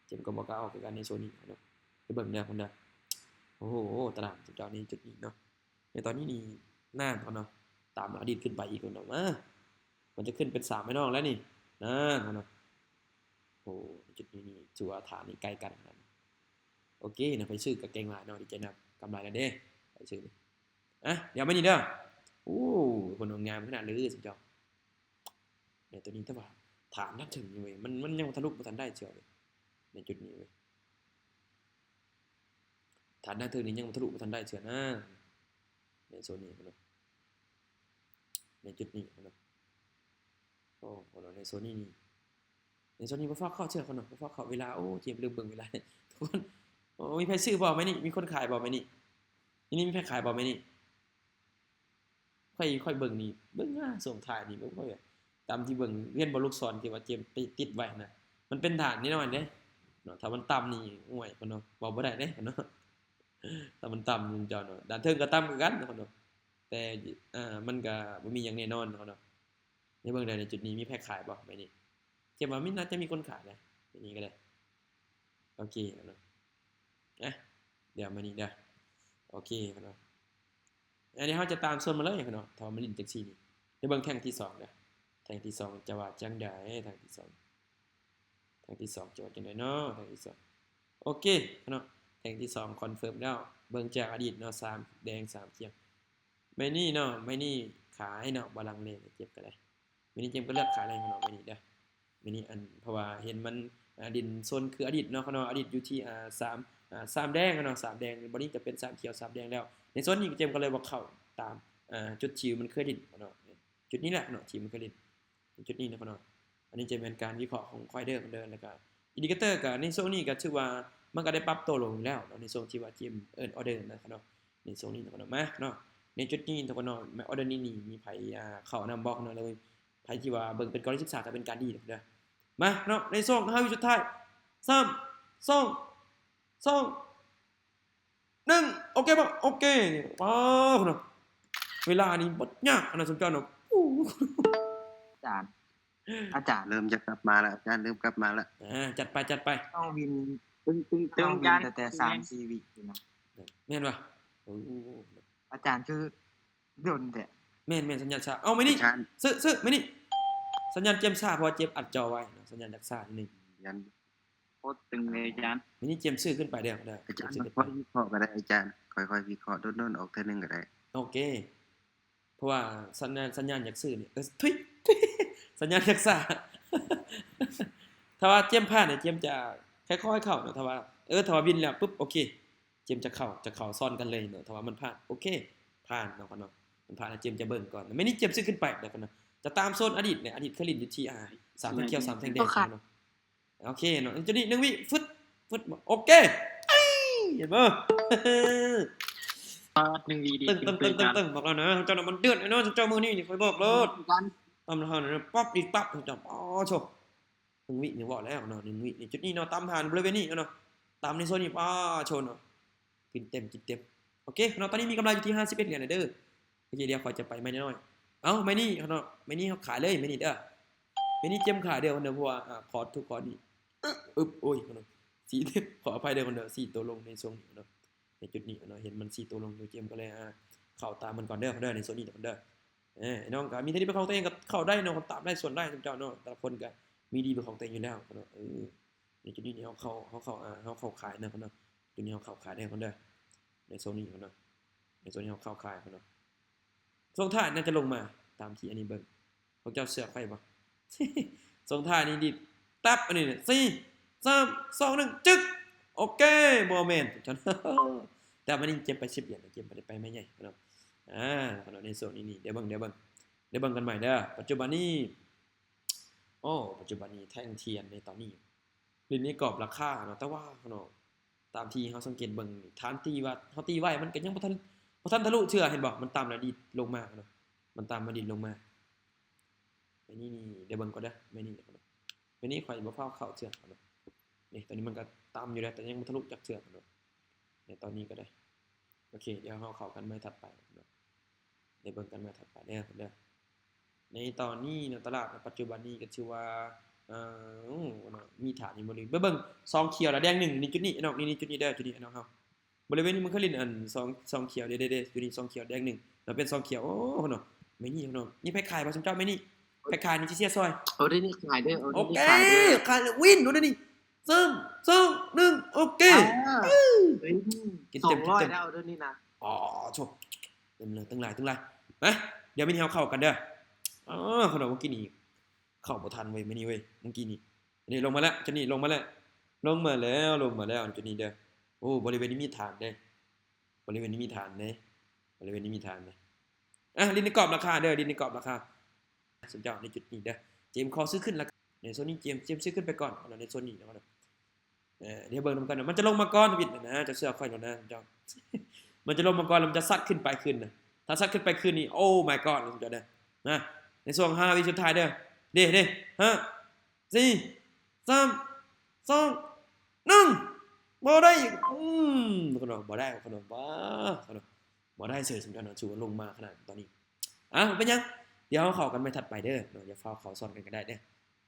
ເກມກໍບໍ່ກ້າອອກຄືກັນໃນໂຊນນີ້ເນາະ ໄປເບິ່ງເດີຄົນເດີ ໂອ້ໂຫ ຕາລາງຊຸມເຈົ້າໃນຈຸດນີ້ເນາະ ໃນຕອນນີ້ນີ້ນານເນາະ ຕາມອະດີດຂຶ້ນໄປອີກເນາະ ມາ ມັນຈະຂຶ້ນເປັນສາມແມ່ນ້ອງແລ້ວນີ້ ນານເນາະ ໂອ້ ຈຸດນີ້ນີ້ຖືວ່າຖານນີ້ໃກ້ກັນຂະໜາດ ໂອເຄເນາະ ໃຜຊື້ກໍເກັ່ງຫຼາຍເນາະ ດີໃຈນຳ ກຳໄລແລ້ວເດ້ ໃຜຊື້ນີ້ ອະ ດຽວມານີ້ເດີ ໂອ້ ຄົນງາມຂະໜາດເລີຍຊຸມເຈົ້າ ໃນຕົວນີ້ ແຕ່ວ່າຖານທາງເທິງນີ້ເວີຍ ມັນ ມັນຍັງທະລຸບໍ່ທັນໄດ້ເທື່ອເວີຍ ໃນຈຸດນີ້ເວີຍ ຖານທາງເທິງນີ້ຍັງທະລຸບໍ່ທັນໄດ້ເທື່ອນາ ໃນໂຊນນີ້ເນາະ ໃນຈຸດນີ້ເນາະ ໂອ້ ໃນໂຊນນີ້ນີ້ ໃນໂຊນນີ້ບໍ່ຟ້າວເຂົ້າເທື່ອເນາະ ບໍ່ຟ້າວເຂົ້າເວລາ ໂອ້ ເກມລືມເບິ່ງເວລາ ທຸກຄົນ ໂອ້ ມີໃຜຊື້ບໍ່ມື້ນີ້ ມີຄົນຂາຍບໍ່ມື້ນີ້ ມື້ນີ້ມີໃຜຂາຍບໍ່ມື້ນີ້ ຂ້ອຍ ຂ້ອຍເບິ່ງນີ້ ເບິ່ງຫາຊ່ວງທ້າຍນີ້ ບໍ່ຄ່ອຍ ຕາມທີ່ເບິ່ງ ເຫັນບໍ່ລູກສອນທີ່ວ່າເກມໄປຕິດໄວ້ນະ ມັນເປັນຖານແນ່ນອນເດ້ເນາະ ຖ້າມັນຕ່ຳນີ້ ໂອ້ຍ ເນາະ ເວົ້າບໍ່ໄດ້ເດ້ເນາະ ຖ້າມັນຕ່ຳນີ້ເຈົ້າເນາະ ດ້ານເທິງກໍຕ່ຳຄືກັນເນາະ ແຕ່ ເອີ ມັນກໍບໍ່ມີຫຍັງແນ່ນອນເນາະ ໃຫ້ເບິ່ງໄດ້ໃນຈຸດນີ້ ມີໃຜຂາຍບໍ່? ໄມ້ນີ້ ເຈັບວ່າມີ ໜ້າຈະມີຄົນຂາຍນະ ໄມ້ນີ້ກໍໄດ້ ໂອເຄເນາະ ອ່ະ ດຽວໄມ້ນີ້ເດີ ໂອເຄເນາະ ອັນນີ້ເຮົາຈະຕາມໂຊນມາເລີຍເນາະ ຖ້າວ່າມັນຫຼິ້ນຈັ່ງຊີ້ນີ້ ໄດ້ເບິ່ງແທ່ງທີສອງເດີ ແທ່ງທີສອງຈະວ່າຈັ່ງໃດ ແທ່ງທີສອງ ແທ່ງທີສອງຈະວ່າຈັ່ງໃດເນາະ ແທ່ງທີສອງ ໂອເຄເນາະ ແທ່ງທີສອງຄອນເຟີມແລ້ວ ເບິ່ງຈາກອະດີດເນາະ ສາມແດງ ສາມຂຽວ ໄມ້ນີ້ເນາະ ໄມ້ນີ້ຂາຍເນາະ ບໍ່ລັງເລເຈັບກໍໄດ້ ໄມ້ນີ້ເຈັບກໍເລືອກຂາຍເລີຍເນາະ ໄມ້ນີ້ເດີ ໄມ້ນີ້ ອັນ ເພາະວ່າເຫັນມັນ ອ່າ ຫຼິ້ນໂຊນຄືອະດີດເນາະ ເນາະ ອະດີດຢູ່ທີ່ ອ່າ ສາມ ອ່າ ສາມແດງເນາະ ສາມແດງ ບັດນີ້ຈະເປັນສາມຂຽວ ສາມແດງແລ້ວ ໃນໂຊນນີ້ເຈັບກໍເລີຍບໍ່ເຂົ້າຕາມ ອ່າ ຈຸດທີ່ມັນເຄີຍຫຼິ້ນເນາະ ຈຸດນີ້ແຫຼະເນາະ ທີ່ມັນເຄີຍຫຼິ້ນ ຈຸດນີ້ນະເນາະ ອັນນີ້ຈະແມ່ນການວິເຄາະຂອງຂ້ອຍເດີເດີ ແລ້ວກະອິນດິເຄເຕີກະໃນຊ່ວງນີ້ກະຖືວ່າມັນກະໄດ້ປັບໂຕລົງແລ້ວເນາະ ໃນຊ່ວງທີ່ວ່າເກມເອີ້ນອໍເດີນະເນາະ ໃນຊ່ວງນີ້ນະເນາະ ມາເນາະ ໃນຈຸດນີ້ນະເນາະ ອອເດີນີ້ນີ້ມີໃຜ ອ່າ ເຂົ້ານຳບໍ່ເນາະ ຫຼືໃຜທີ່ວ່າເບິ່ງເປັນກໍລະນີສຶກສາກະເປັນການດີເດີ ມາເນາະ ໃນຊ່ວງຫ້າວິສຸດທ້າຍ ສາມ ສອງ ສອງ ໜຶ່ງ ໂອເຄບໍ່ ໂອເຄ ວ້າວເນາະ ເວລານີ້ບໍ່ຍາກນະ ສົມຈອຍເນາະ ອາຈານ ອາຈານ ເລີ່ມຈະກັບມາແລ້ວ ອາຈານເລີ່ມກັບມາແລ້ວ ອ່າ ຈັດໄປ ຈັດໄປ ນ້ອງວິນ ຕຶງໆໆ ນ້ອງວິນ ແຕ່ ແຕ່ສາມສີ່ວິຢູ່ນະ ແມ່ນບໍ່ ໂອ້ ອາຈານຄືດົນແທ້ ແມ່ນໆ ສັນຍານຊ້າ ເອົາ ໄມ້ນີ້ ອາຈານ ຊື້ ຊື້ ໄມ້ນີ້ ສັນຍານເກມຊ້າ ເພາະວ່າເຈັບອັດຈໍໄວ້ເນາະ ສັນຍານຈັກຊ້າໜຶ່ງ ສັນຍານ ໂພສເຖິງອາຈານ. ມື້ນີ້ຈຽມຊື້ຂຶ້ນໄປເດີ ເດີ ອາຈານ ຈຽມຊື້ຂຶ້ນໄປ ຄ່ອຍວິເຄາະກໍໄດ້ອາຈານ, ຄ່ອຍໆວິເຄາະດົນໆອອກເທື່ອໜຶ່ງກໍໄດ້. ໂອເຄ ເພາະວ່າສັນຍານ ສັນຍານຢາກຊື້ນີ້ ເອີ ທຸຍ ສັນຍານຢາກຊ້າ. ຖ້າວ່າຈຽມຜ່ານນີ້ ຈຽມຈະຄ່ອຍໆເຂົ້າເນາະ, ຖ້າວ່າ ເອີ ຖ້າວ່າວິນແລ້ວປຶບ ໂອເຄ ຈຽມຈະເຂົ້າ ຈະເຂົ້າຊ້ອນກັນເລີຍເນາະ. ຖ້າວ່າມັນຜ່ານ ໂອເຄ ຜ່ານເນາະ ເນາະ ມັນຜ່ານແລ້ວ ຈຽມຈະເບິ່ງກ່ອນ. ແມ່ນນີ້ຈຽມຊື້ຂຶ້ນໄປເດີເນາະ, ຈະຕາມໂຊນອະດີດແຫຼະ, ອະດີດເຄີຍຫຼິ້ນຢູ່ທີ່ ອ່າ ສາມແທ່ງຂຽວ ສາມແທ່ງແດງເນາະ. ໂອເຄເນາະ ຈະນີ້ໜຶ່ງວິ ຟຶດ ຟຶດ ໂອເຄ ເອີ ເຫັນບໍ່? ປາດ ໜຶ່ງວິດີ ຕຶ້ງ ຕຶ້ງ ຕຶ້ງ ຕຶ້ງ ບອກແລ້ວນະ ເຈົ້ານະມັນເດືອດແນ່ນອນ ເຈົ້າມື້ນີ້ນີ້ ຂ້ອຍບອກໂລດ. ຕຳລະຫັ້ນປັບອີກປັບ ເຈົ້າ ອໍ ໂທ້ ໜຶ່ງວິນີ້ເວົ້າແລ້ວເນາະ ໜຶ່ງວິນີ້ ຈຸດນີ້ເນາະ ຕຳຜ່ານບໍລິເວນນີ້ເນາະ ຕຳໃນໂຊນນີ້ ປ້າ ໂຊນເນາະ ກິນເຕັມ ກິນເຕັມ. ໂອເຄເນາະ ຕອນນີ້ມີກຳໄລຢູ່ທີ່ຫ້າສິບເອັດຫຼຽນແລ້ວເດີ. ໂອເຄ ດຽວຂ້ອຍຈະໄປໄມ້ນ້ອຍ. ເອົ້າ ໄມ້ນີ້ເນາະ ໄມ້ນີ້ເຮົາຂາຍເລີຍ ໄມ້ນີ້ເດີ ໄມ້ນີ້ຈຽມຂາຍເດີ ເພາະວ່າ ອາ ຄອດທຸກຄອດນີ້ ອຶບ ໂອ້ຍ ຂໍອະໄພເດີ ເດີ ສີ່ໂຕລົງໃນຊ່ວງນີ້ເນາະ ໃນຈຸດນີ້ເນາະ ເຫັນມັນສີ່ໂຕລົງຢູ່ ເຈມກໍເລີຍ ອາ ເຂົ້າຕາມມັນກ່ອນເດີ ເດີ ໃນໂຊນນີ້ເດີ. ເອີ ໄອ້ນ້ອງກໍມີແຕ່ດີເປັນຂອງຕົວເອງ ກໍເຂົ້າໄດ້ເນາະ ຕາມໄດ້ ສ່ວນໄດ້ ເຈົ້າເນາະ ແຕ່ລະຄົນກໍມີດີເປັນຂອງຕົວເອງຢູ່ແລ້ວເນາະ. ເອີ ໃນຈຸດນີ້ເຮົາເຂົ້າ ເຮົາເຂົ້າ ອາ ເຮົາເຂົ້າຂາຍເນາະ ເນາະ ຈຸດນີ້ເຮົາເຂົ້າຂາຍເດີ ເດີ ໃນໂຊນນີ້ເນາະ ໃນໂຊນນີ້ເຮົາເຂົ້າຂາຍເນາະ. ຊ່ວງທ້າຍໜ້າຈະລົງມາ ຕາມທີ່ອັນນີ້ເບິ່ງ ພວກເຈົ້າເຊື່ອຂ້ອຍບໍ່? ຊ່ວງທ້າຍນີ້ດີດ ຕັບ ອັນນີ້ ສີ່ ສາມ ສອງ ໜຶ່ງ ຈຶກ ໂອເຄ ບໍ່ແມ່ນ ແຕ່ວ່ານີ້ເກັບໄປສິບຫຼຽນ ເກັບໄປ ໄປໄມ້ໃຫຍ່ເນາະ. ອາ ເນາະ ໃນຊ່ວງນີ້ນີ້ ດຽວເບິ່ງ ດຽວເບິ່ງ ດຽວເບິ່ງກັນໃໝ່ເດີ ປັດຈຸບັນນີ້ ໂອ້ ປັດຈຸບັນນີ້ແທ່ງທຽນໃນຕອນນີ້ ຢູ່ໃນກອບລາຄາເນາະ ແຕ່ວ່າເນາະ ຕາມທີ່ເຮົາສັງເກດເບິ່ງ ຖານທີ່ວ່າເຮົາຕີໄວ້ ມັນກໍຍັງບໍ່ທັນ ບໍ່ທັນທະລຸເທື່ອ ເຫັນບໍ່? ມັນຕ່ຳແລ້ວດີດລົງມາເນາະ ມັນຕ່ຳມາດີດລົງມາ. ໄມ້ນີ້ນີ້ ດຽວເບິ່ງກ່ອນເດີ ໄມ້ນີ້ ໄມ້ນີ້ຂ້ອຍບໍ່ຟ້າວເຂົ້າເທື່ອເນາະ. ນີ້ ຕອນນີ້ມັນກໍຕ່ຳຢູ່ແລ້ວ ແຕ່ຍັງບໍ່ທະລຸຈັກເທື່ອເນາະ ໃນຕອນນີ້ກໍໄດ້. ໂອເຄ ດຽວເຮົາເຂົ້າກັນໄມ້ຖັດໄປເນາະ ດຽວເບິ່ງກັນໄມ້ຖັດໄປເດີ ເດີ. ໃນຕອນນີ້ເນາະ ຕະຫຼາດໃນປັດຈຸບັນນີ້ກໍຖືວ່າ ເອີ ເນາະ ມີຖານຢູ່ບໍລິເວນ ເບິ່ງ ຊອງຂຽວແລະແດງໜຶ່ງ ໃນຈຸດນີ້ເນາະ ນີ້ ນີ້ ຈຸດນີ້ເດີ ຈຸດນີ້ເນາະ ເຮົາ ບໍລິເວນນີ້ມັນເຄີຍຫຼິ້ນອັນ ຊອງ ຊອງຂຽວເດ້ ເດ້ ເດ້ ຢູ່ນີ້ ຊອງຂຽວແດງໜຶ່ງ ແລ້ວເປັນຊອງຂຽວ ໂອ້ ເນາະ ໄມ້ນີ້ເນາະ ມີໃຜຂາຍບໍ່ ຊຸມເຈົ້າ ໄມ້ນີ້ ໃຜຂາຍນີ້ຊິເສຍຊ່ອຍ. ໂອ້ ໄດ້ນີ້ຂາຍເດີ ໂອ້ ໄດ້ນີ້ຂາຍເດີ ໂອເຄ ຂາຍແລ້ວ ວິນ ໂອ້ ໄດ້ນີ້ ສາມ ສອງ ໜຶ່ງ ໂອເຄ ອາ ເອີ ກິນເຕັມ ສອງຮ້ອຍ ກິນເຕັມ ແລ້ວເດີນີ້ນະ ອໍ ໂທ້ ເຕັມເລີຍ ຕັ້ງຫຼາຍ ຕັ້ງຫຼາຍ. ມາ ດຽວມື້ນີ້ເຮົາເຂົ້າກັນເດີ. ອໍ ເຂົ້າດອກ ມື້ກີ້ນີ້ເຂົ້າບໍ່ທັນເວີຍ ມື້ນີ້ເວີຍ ມື້ກີ້ນີ້. ອັນນີ້ລົງມາແລ້ວ ຈຸດນີ້ລົງມາແລ້ວ ລົງມາແລ້ວ ລົງມາແລ້ວ ຈຸດນີ້ເດີ. ໂອ້ ບໍລິເວນນີ້ມີຖານເດ້ ບໍລິເວນນີ້ມີຖານເດ້ ບໍລິເວນນີ້ມີຖານເດ້. ອ່ະ ຫຼິ້ນໃນກອບລາຄາເດີ ຫຼິ້ນໃນກອບລາຄາ ສົນໃຈໃນຈຸດນີ້ເດີ. ເຈມຂໍຊື້ຂຶ້ນລະກັນ ໃນໂຊນນີ້ ເຈມ ເຈມຊື້ຂຶ້ນໄປກ່ອນເນາະ ໃນໂຊນນີ້ເນາະ. ເອີ ດຽວເບິ່ງນຳກັນເນາະ ມັນຈະລົງມາກ່ອນ ວິດນະ ເຈົ້າເຊື່ອຂ້ອຍໂລດນະ ເຈົ້າ ມັນຈະລົງມາກ່ອນ ແລ້ວມັນຈະຊັດຂຶ້ນໄປຄືນນະ. ຖ້າຊັດຂຶ້ນໄປຄືນນີ້ Oh my God ເຈົ້າເດີ ນະ ໃນຊ່ວງຫ້າວິສຸດທ້າຍເດີ. ເດ້ ເດ້ ຫ້າ ສີ່ ສາມ ສອງ ໜຶ່ງ ບໍ່ໄດ້ອີກ ອືມ ບໍ່ໄດ້ ບໍ່ໄດ້ ບໍ່ໄດ້ ບໍ່ໄດ້ ບໍ່ໄດ້ເສີຍ ສົມເຈົ້າເນາະ ຖືວ່າລົງມາຂະໜາດຕອນນີ້. ອ່າ ບໍ່ເປັນຫຍັງ ດຽວເຮົາເຂົ້າກັນໄມ້ຖັດໄປເດີເນາະ ດຽວຟ້າວເຂົ້າຊ້ອນກັນກໍໄດ້ເດີ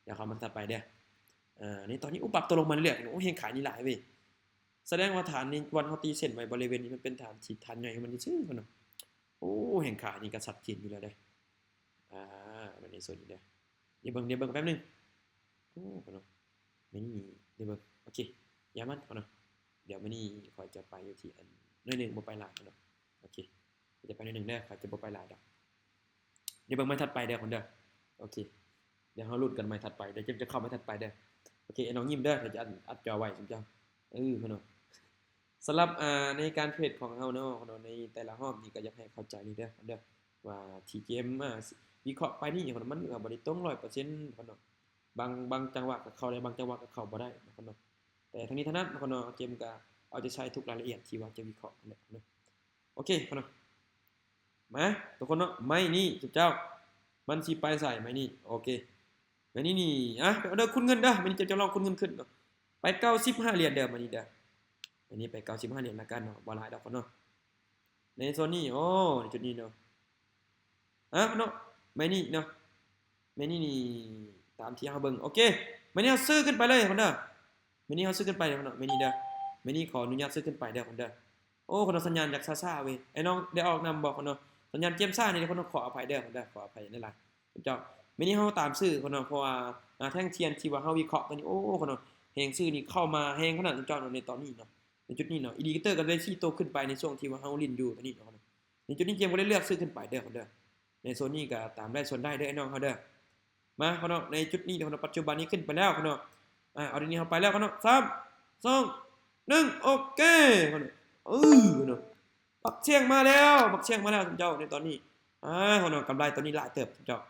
ດຽວເຂົ້າໄມ້ຖັດໄປເດີ. ເອີ ໃນຕອນນີ້ ໂອ້ ປັບຕົວລົງມາເລື້ອຍໆ ໂອ້ ແຮງຂາຍນີ້ຫຼາຍເວີຍ ສະແດງວ່າຖານນີ້ ວັນເຮົາຕີເສັ້ນໄວ້ບໍລິເວນນີ້ ມັນເປັນຖານທີ່ ຖານໃຫຍ່ຂອງມັນຊື່ໆເນາະ. ໂອ້ ແຮງຂາຍນີ້ກໍຊັດເຈນຢູ່ແລ້ວເດ້. ອ່າ ໃນໂຊນນີ້ເດີ ດຽວເບິ່ງ ດຽວເບິ່ງແປັບໜຶ່ງ. ໂອ້ ເນາະ ມື້ນີ້ດຽວເບິ່ງ ໂອເຄ ຢ່າມັນເນາະ. ດຽວມື້ນີ້ຂ້ອຍຈະໄປຢູ່ທີ່ອັນ ໜ້ອຍໜຶ່ງ ບໍ່ໄປຫຼາຍເນາະ. ໂອເຄ ຂ້ອຍຈະໄປໜ້ອຍໜຶ່ງເດີ ຂ້ອຍຈະບໍ່ໄປຫຼາຍດອກ. ດຽວເບິ່ງໄມ້ຖັດໄປເດີຄົນເດີ. ໂອເຄ ດຽວເຮົາລຸ້ນກັນໄມ້ຖັດໄປເດີ ເຈມຈະເຂົ້າໄມ້ຖັດໄປເດີ. ໂອເຄ ໄອ້ນ້ອງຍິ້ມເດີ ຂ້ອຍຈະອັດ ອັດຈໍໄວ້ຊຸມເຈົ້າ. ເອີ ເນາະ ສຳລັບ ອ່າ ໃນການເທຣດຂອງເຮົາເນາະ ໃນແຕ່ລະຮອບນີ້ ກໍຢາກໃຫ້ເຂົ້າໃຈເດີ ເດີ ວ່າທີ່ເຈມ ອ່າ ວິເຄາະໄປນີ້ ມັນກໍບໍ່ໄດ້ຕົງຮ້ອຍເປີເຊັນເນາະ. ບາງ ບາງຈັງຫວະກໍເຂົ້າໄດ້ ບາງຈັງຫວະກໍເຂົ້າບໍ່ໄດ້ເນາະ. ແຕ່ທັງນີ້ທັງນັ້ນເນາະ ເຈມກໍເອົາໃຈໃສ່ທຸກລາຍລະອຽດທີ່ວ່າຈະວິເຄາະຫັ້ນແຫຼະເນາະ. ໂອເຄເນາະ ມາທຸກຄົນເນາະ ໄມ້ນີ້ ເຈົ້າ ມັນຊິໄປໃສໄມ້ນີ້? ໂອເຄ ໄມ້ນີ້ນີ້ ອ່ະ ເອົາເດີ ຄູນເງິນເດີ ໄມ້ນີ້ເຈົ້າຈະລອງຄູນເງິນຂຶ້ນເນາະ. ໄປເກົ້າສິບຫ້າຫຼຽນເດີ ໄມ້ນີ້ເດີ ໄມ້ນີ້ໄປເກົ້າສິບຫ້າຫຼຽນລະກັນເນາະ ບໍ່ຫຼາຍດອກເນາະ. ໃນໂຊນນີ້ ໂອ້ ໃນຈຸດນີ້ເນາະ ອ່ະ ເນາະ ໄມ້ນີ້ເນາະ ໄມ້ນີ້ນີ້ ຕາມທີ່ເຮົາເບິ່ງ ໂອເຄ ໄມ້ນີ້ເຮົາຊື້ຂຶ້ນໄປເລີຍຄົນເດີ. ໄມ້ນີ້ເຮົາຊື້ຂຶ້ນໄປເນາະ ໄມ້ນີ້ເດີ ໄມ້ນີ້ຂໍອະນຸຍາດຊື້ຂຶ້ນໄປເດີຄົນເດີ. ໂອ້ ຄົນເນາະ ສັນຍານຢາກຊ້າໆເວີຍ ໄອ້ນ້ອງໄດ້ອອກນຳບໍ່ຄົນເນາະ? ສັນຍານເກມຊ້ານີ້ເດີຄົນເນາະ ຂໍອະໄພເດີຄົນເດີ ຂໍອະໄພຫຼາຍໆເຈົ້າ. ມື້ນີ້ເຮົາຕາມຊື້ຄົນເນາະ ເພາະວ່າ ອ່າ ແທ່ງທຽນທີ່ວ່າເຮົາວິເຄາະຕົວນີ້ ໂອ້ ຄົນເນາະ ແຮງຊື້ນີ້ເຂົ້າມາແຮງຂະໜາດເຈົ້າເນາະ ໃນຕອນນີ້ເນາະ ໃນຈຸດນີ້ເນາະ ອິນດິເຄເຕີກໍໄດ້ຊີ້ໂຕຂຶ້ນໄປໃນຊ່ວງທີ່ວ່າເຮົາຫຼິ້ນຢູ່ຕອນນີ້ເນາະ. ໃນຈຸດນີ້ເກມກໍໄດ້ເລືອກຊື້ຂຶ້ນໄປເດີຄົນເດີ. ໃນໂຊນນີ້ກໍຕາມໄດ້ໂຊນໄດ້ເດີ ອ້າຍນ້ອງເຮົາເດີ. ມາຄົນເນາະ ໃນຈຸດນີ້ຄົນເນາະ ປັດຈຸບັນນີ້ຂຶ້ນໄປແລ້ວຄົນເນາະ. ອາ ເອົາ ດຽວນີ້ເຮົາໄປແລ້ວຄົນເນາະ ສາມ ສອງ ໜຶ່ງ ໂອເຄ ຄົນເນາະ. ເອີ ຄົນເນາະ ບັກຊຽງມາແລ້ວ ບັກຊຽງມາແລ້ວເຈົ້າ ໃນຕອນນີ້. ອາ ຄົນເນາະ ກຳໄລຕອນນີ້ຫຼາຍເຕີບເຈົ້າ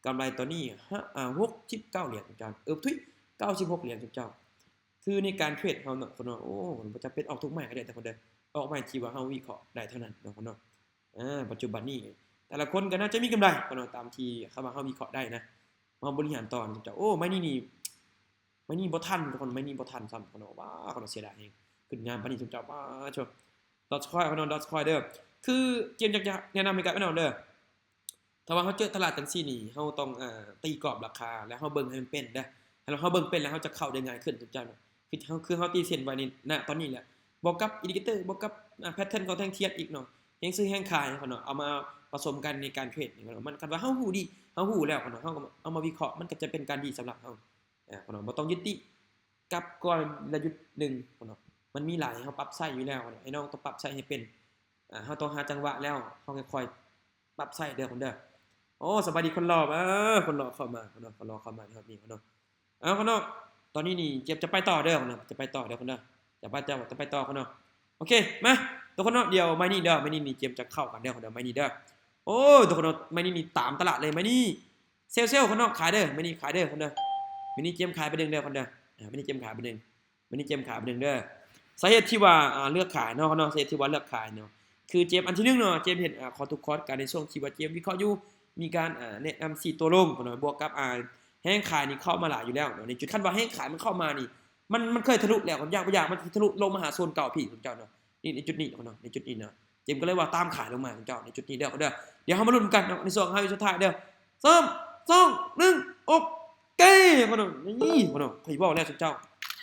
ກຳໄລຕອນນີ້ ອາ ຫົກສິບເກົ້າຫຼຽນເຈົ້າ ເອີ ທຸຍ ເກົ້າສິບຫົກຫຼຽນເຈົ້າ. ຄືໃນການເທຣດເຮົາເນາະຄົນເນາະ ໂອ້ ບໍ່ຈຳເປັນອອກທຸກໄມ້ກໍໄດ້ເດີຄົນເດີ ອອກໄມ້ທີ່ວ່າເຮົາວິເຄາະໄດ້ເທົ່ານັ້ນເນາະຄົນເນາະ. ອາ ປັດຈຸບັນນີ້ແຕ່ລະຄົນກໍໜ້າຈະມີກຳໄລເນາະ ຕາມທີ່ຄຳວ່າເຮົາວິເຄາະໄດ້ນະ ມາບໍລິຫານຕໍ່ນຳເຈົ້າ. ໂອ້ ໄມ້ນີ້ນີ້ ໄມ້ນີ້ບໍ່ທັນທຸກຄົນ ໄມ້ນີ້ບໍ່ທັນຊ້ຳເນາະ. ວ້າ ເນາະ ເສຍດາຍແຮງ ຂຶ້ນງາມປານນີ້ເຈົ້າ. ປ້າໂທ້ Dogecoin ເນາະ Dogecoin ເດີ. ຄືເກມຢາກຈະແນະນຳໃຫ້ກັບອ້າຍນ້ອງເດີ ຖ້າວ່າເຮົາເຈີຕະຫຼາດຈັ່ງຊີ້ນີ້ ເຮົາຕ້ອງ ເອີ ຕີກອບລາຄາ ແລ້ວເຮົາເບິ່ງໃຫ້ມັນເປັນເດີ. ຖ້າເຮົາເບິ່ງເປັນແລ້ວ ເຮົາຈະເຂົ້າໄດ້ງ່າຍຂຶ້ນເຈົ້າເນາະ. ຄືເຮົາ ຄືເຮົາຕີເສັ້ນໄວ້ໃນ ນະ ຕອນນີ້ແຫຼະ ບວກກັບອິນດິເຄເຕີ ບວກກັບ ອາ ແພດເທີນຂອງແທ່ງທຽນອີກເນາະ ແຮງຊື້ແຮງຂາຍເນາະ ເອົາມາປະສົມກັນໃນການເທຣດນີ້ເນາະ. ມັນ ຄັນວ່າເຮົາຮູ້ດີ ເຮົາຮູ້ແລ້ວເນາະ ເຮົາກໍເອົາມາວິເຄາະ ມັນກໍຈະເປັນການດີສຳລັບເຮົາ ອາ ເນາະ. ບໍ່ຕ້ອງຍຶດຕິກັບກອນລະຍຸດໜຶ່ງເນາະ ມັນມີຫຼາຍໃຫ້ເຮົາປັບໃຊ້ຢູ່ແລ້ວເນາະ. ອ້າຍນ້ອງຕ້ອງປັບໃຊ້ໃຫ້ເປັນ ອາ ເຮົາຕ້ອງຫາຈັງຫວະແລ້ວ ເຮົາຄ່ອຍໆ ປັບໃຊ້ເດີຄົນເດີ. ໂອ້ ສະບາຍດີຄົນຫຼໍ່ ເອີ ຄົນຫຼໍ່ເຂົ້າມາເນາະ ຄົນຫຼໍ່ເຂົ້າມາຮອບນີ້ເນາະ. ເອົາ ຄົນເນາະ ຕອນນີ້ນີ້ເຈມຈະໄປຕໍ່ເດີຄົນເນາະ ຈະໄປຕໍ່ເດີຄົນເດີ ຈະໄປ ຈະ ຈະໄປຕໍ່ຄົນເນາະ. ໂອເຄ ມາທຸກຄົນເນາະ ດຽວໄມ້ນີ້ເດີ ໄມ້ນີ້ນີ້ເຈມຈະເຂົ້າກັນເດີຄົນເດີ ໄມ້ນີ້ເດີ. ໂອ້ ທຸກຄົນເນາະ ໄມ້ນີ້ນີ້ຕາມຕະຫຼາດເລີຍ ໄມ້ນີ້ ເຊວໆ ຄົນເນາະ ຂາຍເດີ ໄມ້ນີ້ຂາຍເດີຄົນເດີ. ໄມ້ນີ້ເຈມຂາຍໄປໜຶ່ງເດີຄົນເດີ ອາ ໄມ້ນີ້ເຈມຂາຍໄປໜຶ່ງ ມື້ນີ້ເຈມຂາຍເປັນໜຶ່ງເດີ. ສາເຫດທີ່ວ່າ ອາ ເລືອກຂາຍເນາະ ເນາະ ສາເຫດທີ່ວ່າເລືອກຂາຍເນາະ ຄືເຈມ ອັນທີໜຶ່ງເນາະ ເຈມເຫັນ ອາ ຂໍ້ທຸກຂໍ້ກັນໃນຊ່ວງທີ່ວ່າເຈມວິເຄາະຢູ່ ມີການ ອາ ແນະນຳສີ່ຕົວລົງເນາະ ບວກກັບ ອາ ແຮງຂາຍນີ້ເຂົ້າມາຫຼາຍຢູ່ແລ້ວເນາະ. ໃນຈຸດ ຄັນວ່າແຮງຂາຍມັນເຂົ້າມານີ້ ມັນ ມັນເຄີຍທະລຸແລ້ວ ຢາກບໍ່ຢາກມັນຊິທະລຸລົງມາຫາໂຊນເກົ່າພີ້ເຈົ້າເນາະ. ນີ້ ໃນຈຸດນີ້ເນາະ ໃນຈຸດນີ້ເນາະ ເຈມກໍເລີຍວ່າຕາມຂາຍລົງມາເຈົ້າ ໃນຈຸດນີ້ເດີ ເດີ. ດຽວເຮົາມາລຸ້ນກັນເນາະ ໃນຊ່ວງເຮົາຢູ່ສຸດທ້າຍເດີ. ສາມ ສອງ ໜຶ່ງ ໂອເຄ ຄົນເນາະ. ນີ້ຄົນເນາະ ຂ້ອຍເວົ້າແລ້ວຊຸມເຈົ້າ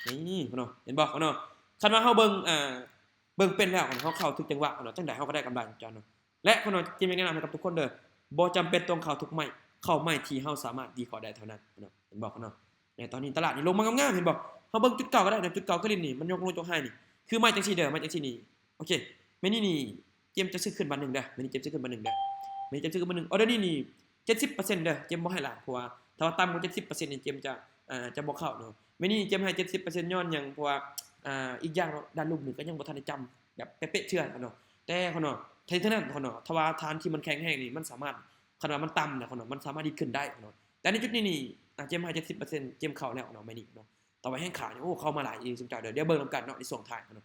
ນີ້ຄົນເນາະ ເຫັນບໍ່ຄົນເນາະ. ຄັນວ່າເຮົາເບິ່ງ ເອີ ເບິ່ງເປັນແລ້ວ ຄັນເຮົາເຂົ້າຖືກຈັງຫວະຄົນເນາະ ຈັ່ງໃດເຮົາກໍໄດ້ກຳໄລເນາະ. ແລະຄົນເນາະ ເຈມຢາກແນະນຳໃຫ້ກັບທຸກຄົນເດີ ບໍ່ຈຳເປັນຕ້ອງເຂົ້າທຸກໄມ້ ເຂົ້າໄມ້ທີ່ເຮົາສາມາດວິເຄາະໄດ້ເທົ່ານັ້ນເນາະ ເຫັນບໍ່ຄົນເນາະ. ໃນຕອນນີ້ຕະຫຼາດນີ້ລົງມາງາມໆ ເຫັນບໍ່ ເຮົາເບິ່ງຈຸດເກົ່າກໍໄດ້ນະ ຈຸດເກົ່າຄືລິ້ນນີ້ ມັນຍົກລົງຍົກໄຮນີ້ ຄືໄມ້ຈັ່ງຊີ້ເດີ ໄມ້ຈັ່ງຊີ້ນີ້. ໂອເຄ ໄມ້ນີ້ນີ້ ເຈມຈະຊື້ຂຶ້ນບາດໜຶ່ງເດີ ໄມ້ນີ້ເຈມຊື້ຂຶ້ນບາດໜຶ່ງເດີ ໄມ້ນີ້ເຈມຊື້ຂຶ້ນບາດໜຶ່ງ. ອໍເດີນີ້ນີ້ ເຈັດສິບເປີເຊັນເດີ ເຈມບໍ່ໃຫ້ຫຼາຍ ເພາະວ່າຖ້າວ່າຕ່ຳກວ່າເຈັດສິບເປີເຊັນນີ້ ເຈມຈະ ອາ ຈະບໍ່ເຂົ້າເນາະ. ໄມ້ນີ້ເຈມໃຫ້ເຈັດສິບເປີເຊັນ ຍ້ອນຫຍັງ ເພາະວ່າ ອາ ອີກຢ່າງເນາະ ດ້ານລຸ່ມນີ້ກໍຍັງບໍ່ທັນໄດ້ຈຳແບບເປະໆເທື່ອເນາະ. ແຕ່ເນາະ ໃນເທົ່ານັ້ນເນາະ ຖ້າວ່າຖານທີ່ມັນແຂງແຮງນີ້ ມັນສາມາດ ຄັນວ່າມັນຕ່ຳນະເນາະ ມັນສາມາດດີດຂຶ້ນໄດ້ເນາະ. ແຕ່ໃນຈຸດນີ້ນີ້ ອາ ເຈມໃຫ້ເຈັດສິບເປີເຊັນ ເຈມເຂົ້າແລ້ວເນາະ ໄມ້ນີ້ເນາະ. ແຕ່ວ່າແຮງຂາຍນີ້ ໂອ້ ເຂົ້າມາຫຼາຍອີ່ຫຼີຊຸມເຈົ້າເດີ ດຽວເບິ່ງນຳກັນເນາະ ໃນຊ່ວງທ້າຍເນາະ.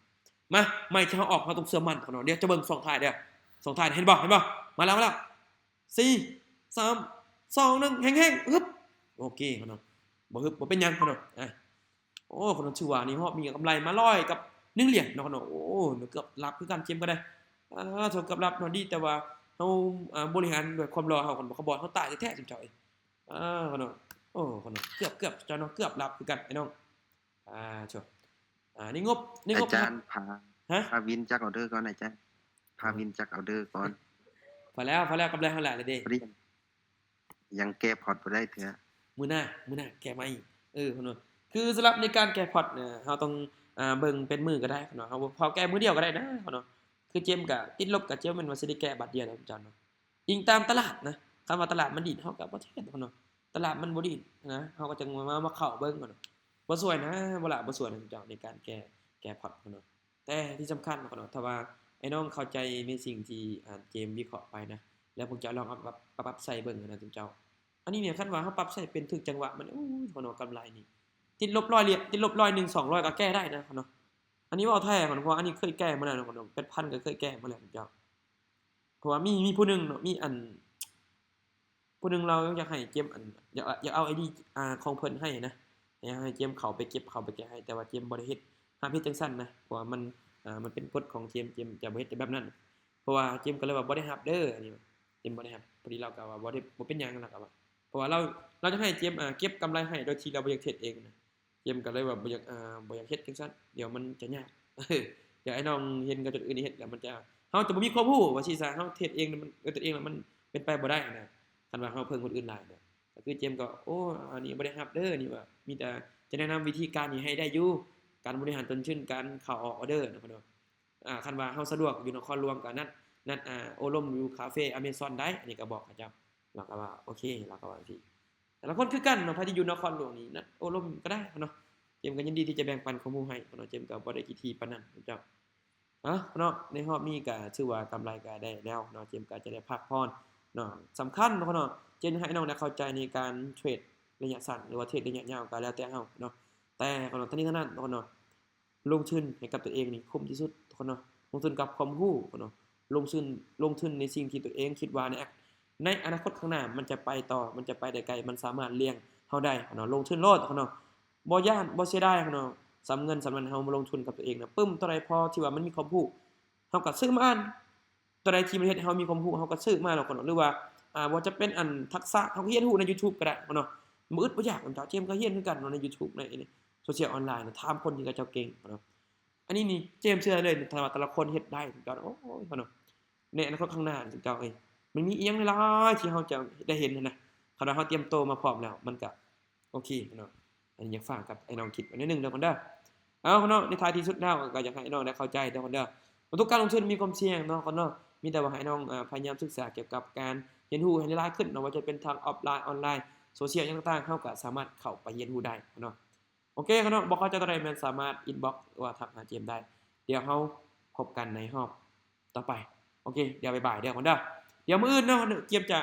ມາ ໄມ້ທີ່ເຮົາອອກ ເຮົາຕ້ອງເຊື່ອໝັ້ນເນາະ. ດຽວຈະເບິ່ງຊ່ວງທ້າຍເດີ ຊ່ວງທ້າຍ ເຫັນບໍ່ ເຫັນບໍ່ ມາແລ້ວ ມາແລ້ວ. ສີ່ ສາມ ສອງ ໜຶ່ງ ແຮງໆ ຮຶບ ໂອເຄເນາະ ບໍ່ຮຶບບໍ່ເປັນຫຍັງເນາະ. ອາ ໂອ້ ເນາະ ຖືວ່ານີ້ຮອບນີ້ກຳໄລມາຮ້ອຍກັບໜຶ່ງຫຼຽນເນາະ ເນາະ. ໂອ້ ເກືອບຫຼັບຄືກັນ ເຈມກໍໄດ້ ອາ ເກືອບຫຼັບເນາະ. ດີແຕ່ວ່າເຮົາ ອາ ບໍລິຫານດ້ວຍຄວາມຫຼໍ່ເຮົາ ຄັນບໍ່ຂະບອນເຮົາຕາຍແທ້ໆ ຊຸມເຈົ້າເອີຍ. ອາ ເນາະ ໂອ້ ເນາະ ເກືອບ ເກືອບ ເຈົ້າເນາະ ເກືອບຫຼັບຄືກັນ ອ້າຍນ້ອງ. ອາ ໂທ້ ອາ ນີ້ງົບ ນີ້ງົບ ອາຈານ ພາ ຮະ ພາວິນຈັກອໍເດີກ່ອນ ອາຈານ ພາວິນຈັກອໍເດີກ່ອນ. ພໍແລ້ວ ພໍແລ້ວ ກຳໄລເຮົາຫຼາຍແລ້ວເດ້. ພໍດີ ຍັງແກ້ພອດບໍ່ໄດ້ເທື່ອ ມື້ໜ້າ ມື້ໜ້າແກ້ໃໝ່. ເອີ ເນາະ ຄືສຳລັບໃນການແກ້ພອດນະ ເຮົາຕ້ອງ ອາ ເບິ່ງເປັນມື້ກໍໄດ້ເນາະ ເຮົາ ເຮົາແກ້ມື້ດຽວກໍໄດ້ນະເນາະ. ຄືເຈມກໍຕິດລົບ ກໍເຈມແມ່ນວ່າຊິໄດ້ແກ້ບາດດຽວນະ ອາຈານເນາະ. ອີງຕາມຕະຫຼາດນະ ຄັນວ່າຕະຫຼາດມັນດີດ ເຮົາກໍບໍ່ເທຣດເນາະ ຕະຫຼາດມັນບໍ່ດີດນະ ເຮົາກໍຈັ່ງມາ ມາເຂົ້າເບິ່ງເນາະ. ບໍ່ສວຍນະ ບໍ່ຫຼະ ບໍ່ສວຍນະເຈົ້າ ໃນການແກ້ ແກ້ພອດເນາະ. ແຕ່ທີ່ສຳຄັນເນາະ ຖ້າວ່າອ້າຍນ້ອງເຂົ້າໃຈໃນສິ່ງທີ່ ອາ ເຈມວິເຄາະໄປນະ ແລ້ວພວກເຈົ້າລອງເອົາໄປປັບ ປັບໃສ່ເບິ່ງນະເຈົ້າ. ອັນນີ້ນີ້ ຄັນວ່າເຮົາປັບໃສ່ເປັນຖືກຈັງຫວະ ມັນ ໂອ້ຍ ເນາະ ກຳໄລນີ້ ຕິດລົບຮ້ອຍຫຼຽນ ຕິດລົບຮ້ອຍໜຶ່ງ ສອງຮ້ອຍ ກໍແກ້ໄດ້ນະເນາະ. ອັນນີ້ເວົ້າແທ້ເນາະ ເພາະວ່າອັນນີ້ເຄີຍແກ້ມາແລ້ວເນາະ ແປດພັນ ກໍເຄີຍແກ້ມາແລ້ວເຈົ້າ. ເພາະວ່າມີ ມີຜູ້ໜຶ່ງເນາະ ມີອັນ ຜູ້ໜຶ່ງລາວຢາກໃຫ້ເຈມ ອັນ ຢາກ ຢາກເອົາໄອດີ ອາ ຂອງເພິ່ນໃຫ້ນະ ໃຫ້ ໃຫ້ເຈມເຂົ້າໄປເກັບ ເຂົ້າໄປແກ້ໃຫ້ ແຕ່ວ່າເຈມບໍ່ໄດ້ເຮັດ ຫ້າມເຮັດຈັ່ງຊັ້ນນະ ເພາະວ່າມັນ ອາ ມັນເປັນກົດຂອງເຈມ ເຈມຈະບໍ່ເຮັດແບບນັ້ນ. ເພາະວ່າເຈມກໍເລີຍວ່າບໍ່ໄດ້ຮັບເດີ ອັນນີ້ ເຈມບໍ່ໄດ້ຮັບ. ພໍດີລາວກໍວ່າບໍ່ໄດ້ ບໍ່ເປັນຫຍັງ ລາວກໍວ່າ ເພາະວ່າລາວ ລາວຈະໃຫ້ເຈມ ອາ ເກັບກຳໄລໃຫ້ໂດຍທີ່ລາວບໍ່ຢາກເທຣດເອງນະ. ເຈມກໍເລີຍວ່າບໍ່ຢາກ ອາ ບໍ່ຢາກເຮັດຈັ່ງຊັ້ນ ດຽວມັນຈະຍາກ ດຽວອ້າຍນ້ອງເຫັນກັບຄົນອື່ນເຮັດແລ້ວມັນຈະ ເຮົາຈະບໍ່ມີຄວາມຮູ້ວ່າຊີ້ຊະ ເຮົາເຮັດເອງມັນ ເຮັດຕົວເອງແລ້ວມັນເປັນໄປບໍ່ໄດ້ນະ ຄັນວ່າເຮົາເພິ່ງຄົນອື່ນຫຼາຍນະ. ກໍຄືເຈມກໍ ໂອ້ ອັນນີ້ບໍ່ໄດ້ຮັບເດີ ນີ້ວ່າມີແຕ່ເທ ະແນະນຳວິທີການນີ້ໃຫ້ໄດ້ຢູ່ ການບໍລິຫານຕົ້ນທຶນ ການເຂົ້າອອກອອເດີເນາະ ເນາະ. ອ່າ ຄັນວ່າເຮົາສະດວກຢູ່ນະຄອນຫຼວງ ກໍນັດ ນັດ ອ່າ ໂອ້ລົມຢູ່ຄາເຟອາເມຊອນໄດ້ ອັນນີ້ກໍບອກເຂົາເຈົ້າ ລາວກໍວ່າໂອເຄ ລາວກໍວ່າຈັ່ງຊີ້. ແຕ່ລະຄົນຄືກັນເນາະ ໃຜທີ່ຢູ່ນະຄອນຫຼວງນີ້ ນັດໂອ້ລົມກໍໄດ້ເນາະ ເຈມກໍຍິນດີທີ່ຈະແບ່ງປັນຄວາມຮູ້ໃຫ້ເນາະ ເຈມກໍບໍ່ໄດ້ຂີ້ຖີ່ປານນັ້ນເຈົ້າ. ເອົາເນາະ ໃນຮອບນີ້ກໍຖືວ່າກຳໄລກໍໄດ້ແລ້ວເນາະ ເຈມກໍຈະໄດ້ພັກຜ່ອນເນາະ. ສຳຄັນເນາະ ເນາະ ເຈມຢາກໃຫ້ນ້ອງໄດ້ເຂົ້າໃຈໃນການເທຣດໄລຍະສັ້ນ ຫຼືວ່າເທຣດໄລຍະຍາວກໍແລ້ວແຕ່ເຮົາເນາະ ແຕ່ເນາະ ທັງນີ້ທັງນັ້ນເນາະ ເນາະ ລົງທຶນໃຫ້ກັບຕົວເອງນີ້ຄຸ້ມທີ່ສຸດເນາະ ເນາະ ລົງທຶນກັບຄວາມຮູ້ເນາະ ເນາະ ລົງທຶນ ລົງທຶນໃນສິ່ງທີ່ຕົວເອງຄິດວ່າໃນ ໃນອະນາຄົດຂ້າງໜ້າມັນຈະໄປຕໍ່ ມັນຈະໄປໄດ້ໄກ ມັນສາມາດລ້ຽງເຮົາໄດ້ເນາະ ລົງທຶນໂລດເນາະ ບໍ່ຢ້ານ ບໍ່ເສຍດາຍເນາະ. ສຳເງິນສ່ຳນັ້ນເຮົາມາລົງທຶນກັບຕົວເອງນະ ປຶ້ມ ເທົ່າໃດພໍທີ່ວ່າມັນມີຄວາມຮູ້ ເຮົາກໍຊື້ມາອ່ານ ຕົວໃດທີ່ມັນເຮັດໃຫ້ເຮົາມີຄວາມຮູ້ ເຮົາກໍຊື້ມາໂລດເນາະ ຫຼືວ່າ ອ່າ ບໍ່ຈຳເປັນອັນທັກສະ ເຮົາກໍຮຽນຮູ້ໃນຢູທູບກໍໄດ້ເນາະ ບໍ່ອຶດບໍ່ຢາກ. ເຈົ້າ ເຈມກໍຮຽນຄືກັນເນາະ ໃນຢູທູບ ໃນ ໃນໂຊຊຽວອອນລາຍເນາະ ຖາມຄົນທີ່ເຂົາເຈົ້າເກັ່ງເນາະ. ອັນນີ້ນີ້ເຈມເຊື່ອເລີຍ ຖ້າວ່າແຕ່ລະຄົນເຮັດໄດ້ ເຈົ້າ ໂອ້ຍເນາະ ໃນອະນາຄົດຂ້າງໜ້າ ເຈົ້າເອີຍ ມັນມີອີ່ຫຍັງຫຼາຍໆທີ່ເຮົາຈະໄດ້ເຫັນຫັ້ນນະ ຄັນວ່າເຮົາຕຽມໂຕມາພ້ອມແລ້ວ ມັນກະໂອເຄເນາະ. ອັນນີ້ຢາກຝາກກັບໄອ້ນ້ອງຄິດໄວ້ໜ້ອຍໜຶ່ງເດີຄົນເດີ. ເອົາເນາະ ໃນທ້າຍທີ່ສຸດແລ້ວກໍຢາກໃຫ້ນ້ອງໄດ້ເຂົ້າໃຈເດີຄົນເດີ ວ່າທຸກການລົງທຶນມີຄວາມສ່ຽງເນາະຄົນເນາະ. ມີແຕ່ວ່າໃຫ້ນ້ອງ ເອີ ພະຍາຍາມສຶກສາກ່ຽວກັບການຮຽນຮູ້ໃຫ້ຫຼາຍໆຂຶ້ນເນາະ ວ່າຈະເປັນທາງອອຟລາຍ ອອນລາຍ ໂຊຊຽວຫຍັງຕ່າງໆ ເຮົາກໍສາມາດເຂົ້າໄປຮຽນຮູ້ໄດ້ເນາະ. ໂອເຄເນາະ ບໍ່ເຂົ້າໃຈຕົວໃດແມ່ນສາມາດອິນບັອກ ຫຼືວ່າທັກຫາເຈມໄດ້. ດຽວເຮົາພົບກັນໃນຮອບຕໍ່ໄປ. ໂອເຄ ດຽວບາຍບາຍເດີຄົນເດີ. ດຽວມື້ອື່ນເນາະ ເຈມຈະ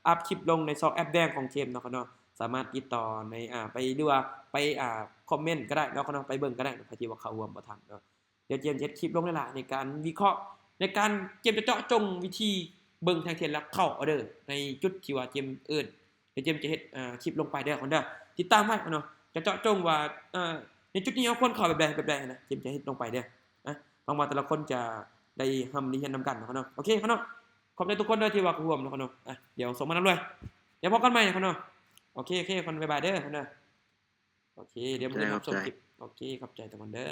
ອັບຄລິບລົງໃນຊ່ອງແອັບແດງຂອງເຈມເນາະເນາະ. ສາມາດຕິດຕໍ່ໃນ ອ່າ ໄປ ຫຼືວ່າໄປ ອ່າ ຄອມເມັນກໍໄດ້ເນາະເນາະ ໄປເບິ່ງກໍໄດ້ ໃຜທີ່ວ່າເຂົ້າຮ່ວມບໍ່ທັນເນາະ. ດຽວເຈມຈະເຮັດຄລິບລົງຫຼາຍໆ ໃນການວິເຄາະ ໃນການ ເຈມຈະເຈາະຈົງວິທີເບິ່ງແທ່ງທຽນ ແລະ ເຂົ້າອອເດີໃນຈຸດທີ່ວ່າເຈມເອີ້ນ ດຽວເຈມຈະເຮັດ ເອີ ຄລິບລົງໄປເດີຄົນເດີ. ຕິດຕາມໄວ້ເນາະ ຈະເຈາະຈົງວ່າ ເອີ ໃນຈຸດນີ້ເຮົາຄວນເຂົ້າແບບໃດ ແບບໃດນະ ເຈມຈະເຮັດລົງໄປເດີ. ຫວັງວ່າແຕ່ລະຄົນຈະໄດ້ຮ່ຳໄດ້ຮຽນນຳກັນເນາະເນາະ. ໂອເຄເນາະ ຂອບໃຈທຸກຄົນເດີທີ່ວ່າເຂົ້າຮ່ວມເນາະເນາະ. ດຽວສົ່ງມານຳເລີຍ ດຽວພົບກັນໃໝ່ເນາະ. ໂອເຄ ໂອເຄ ຄົນບາຍບາຍເດີຄົນເດີ. ໂອເຄ ດຽວມື້ອື່ນຮັບຊົມຄລິບ. ໂອເຄ ຂອບໃຈທຸກຄົນເດີ.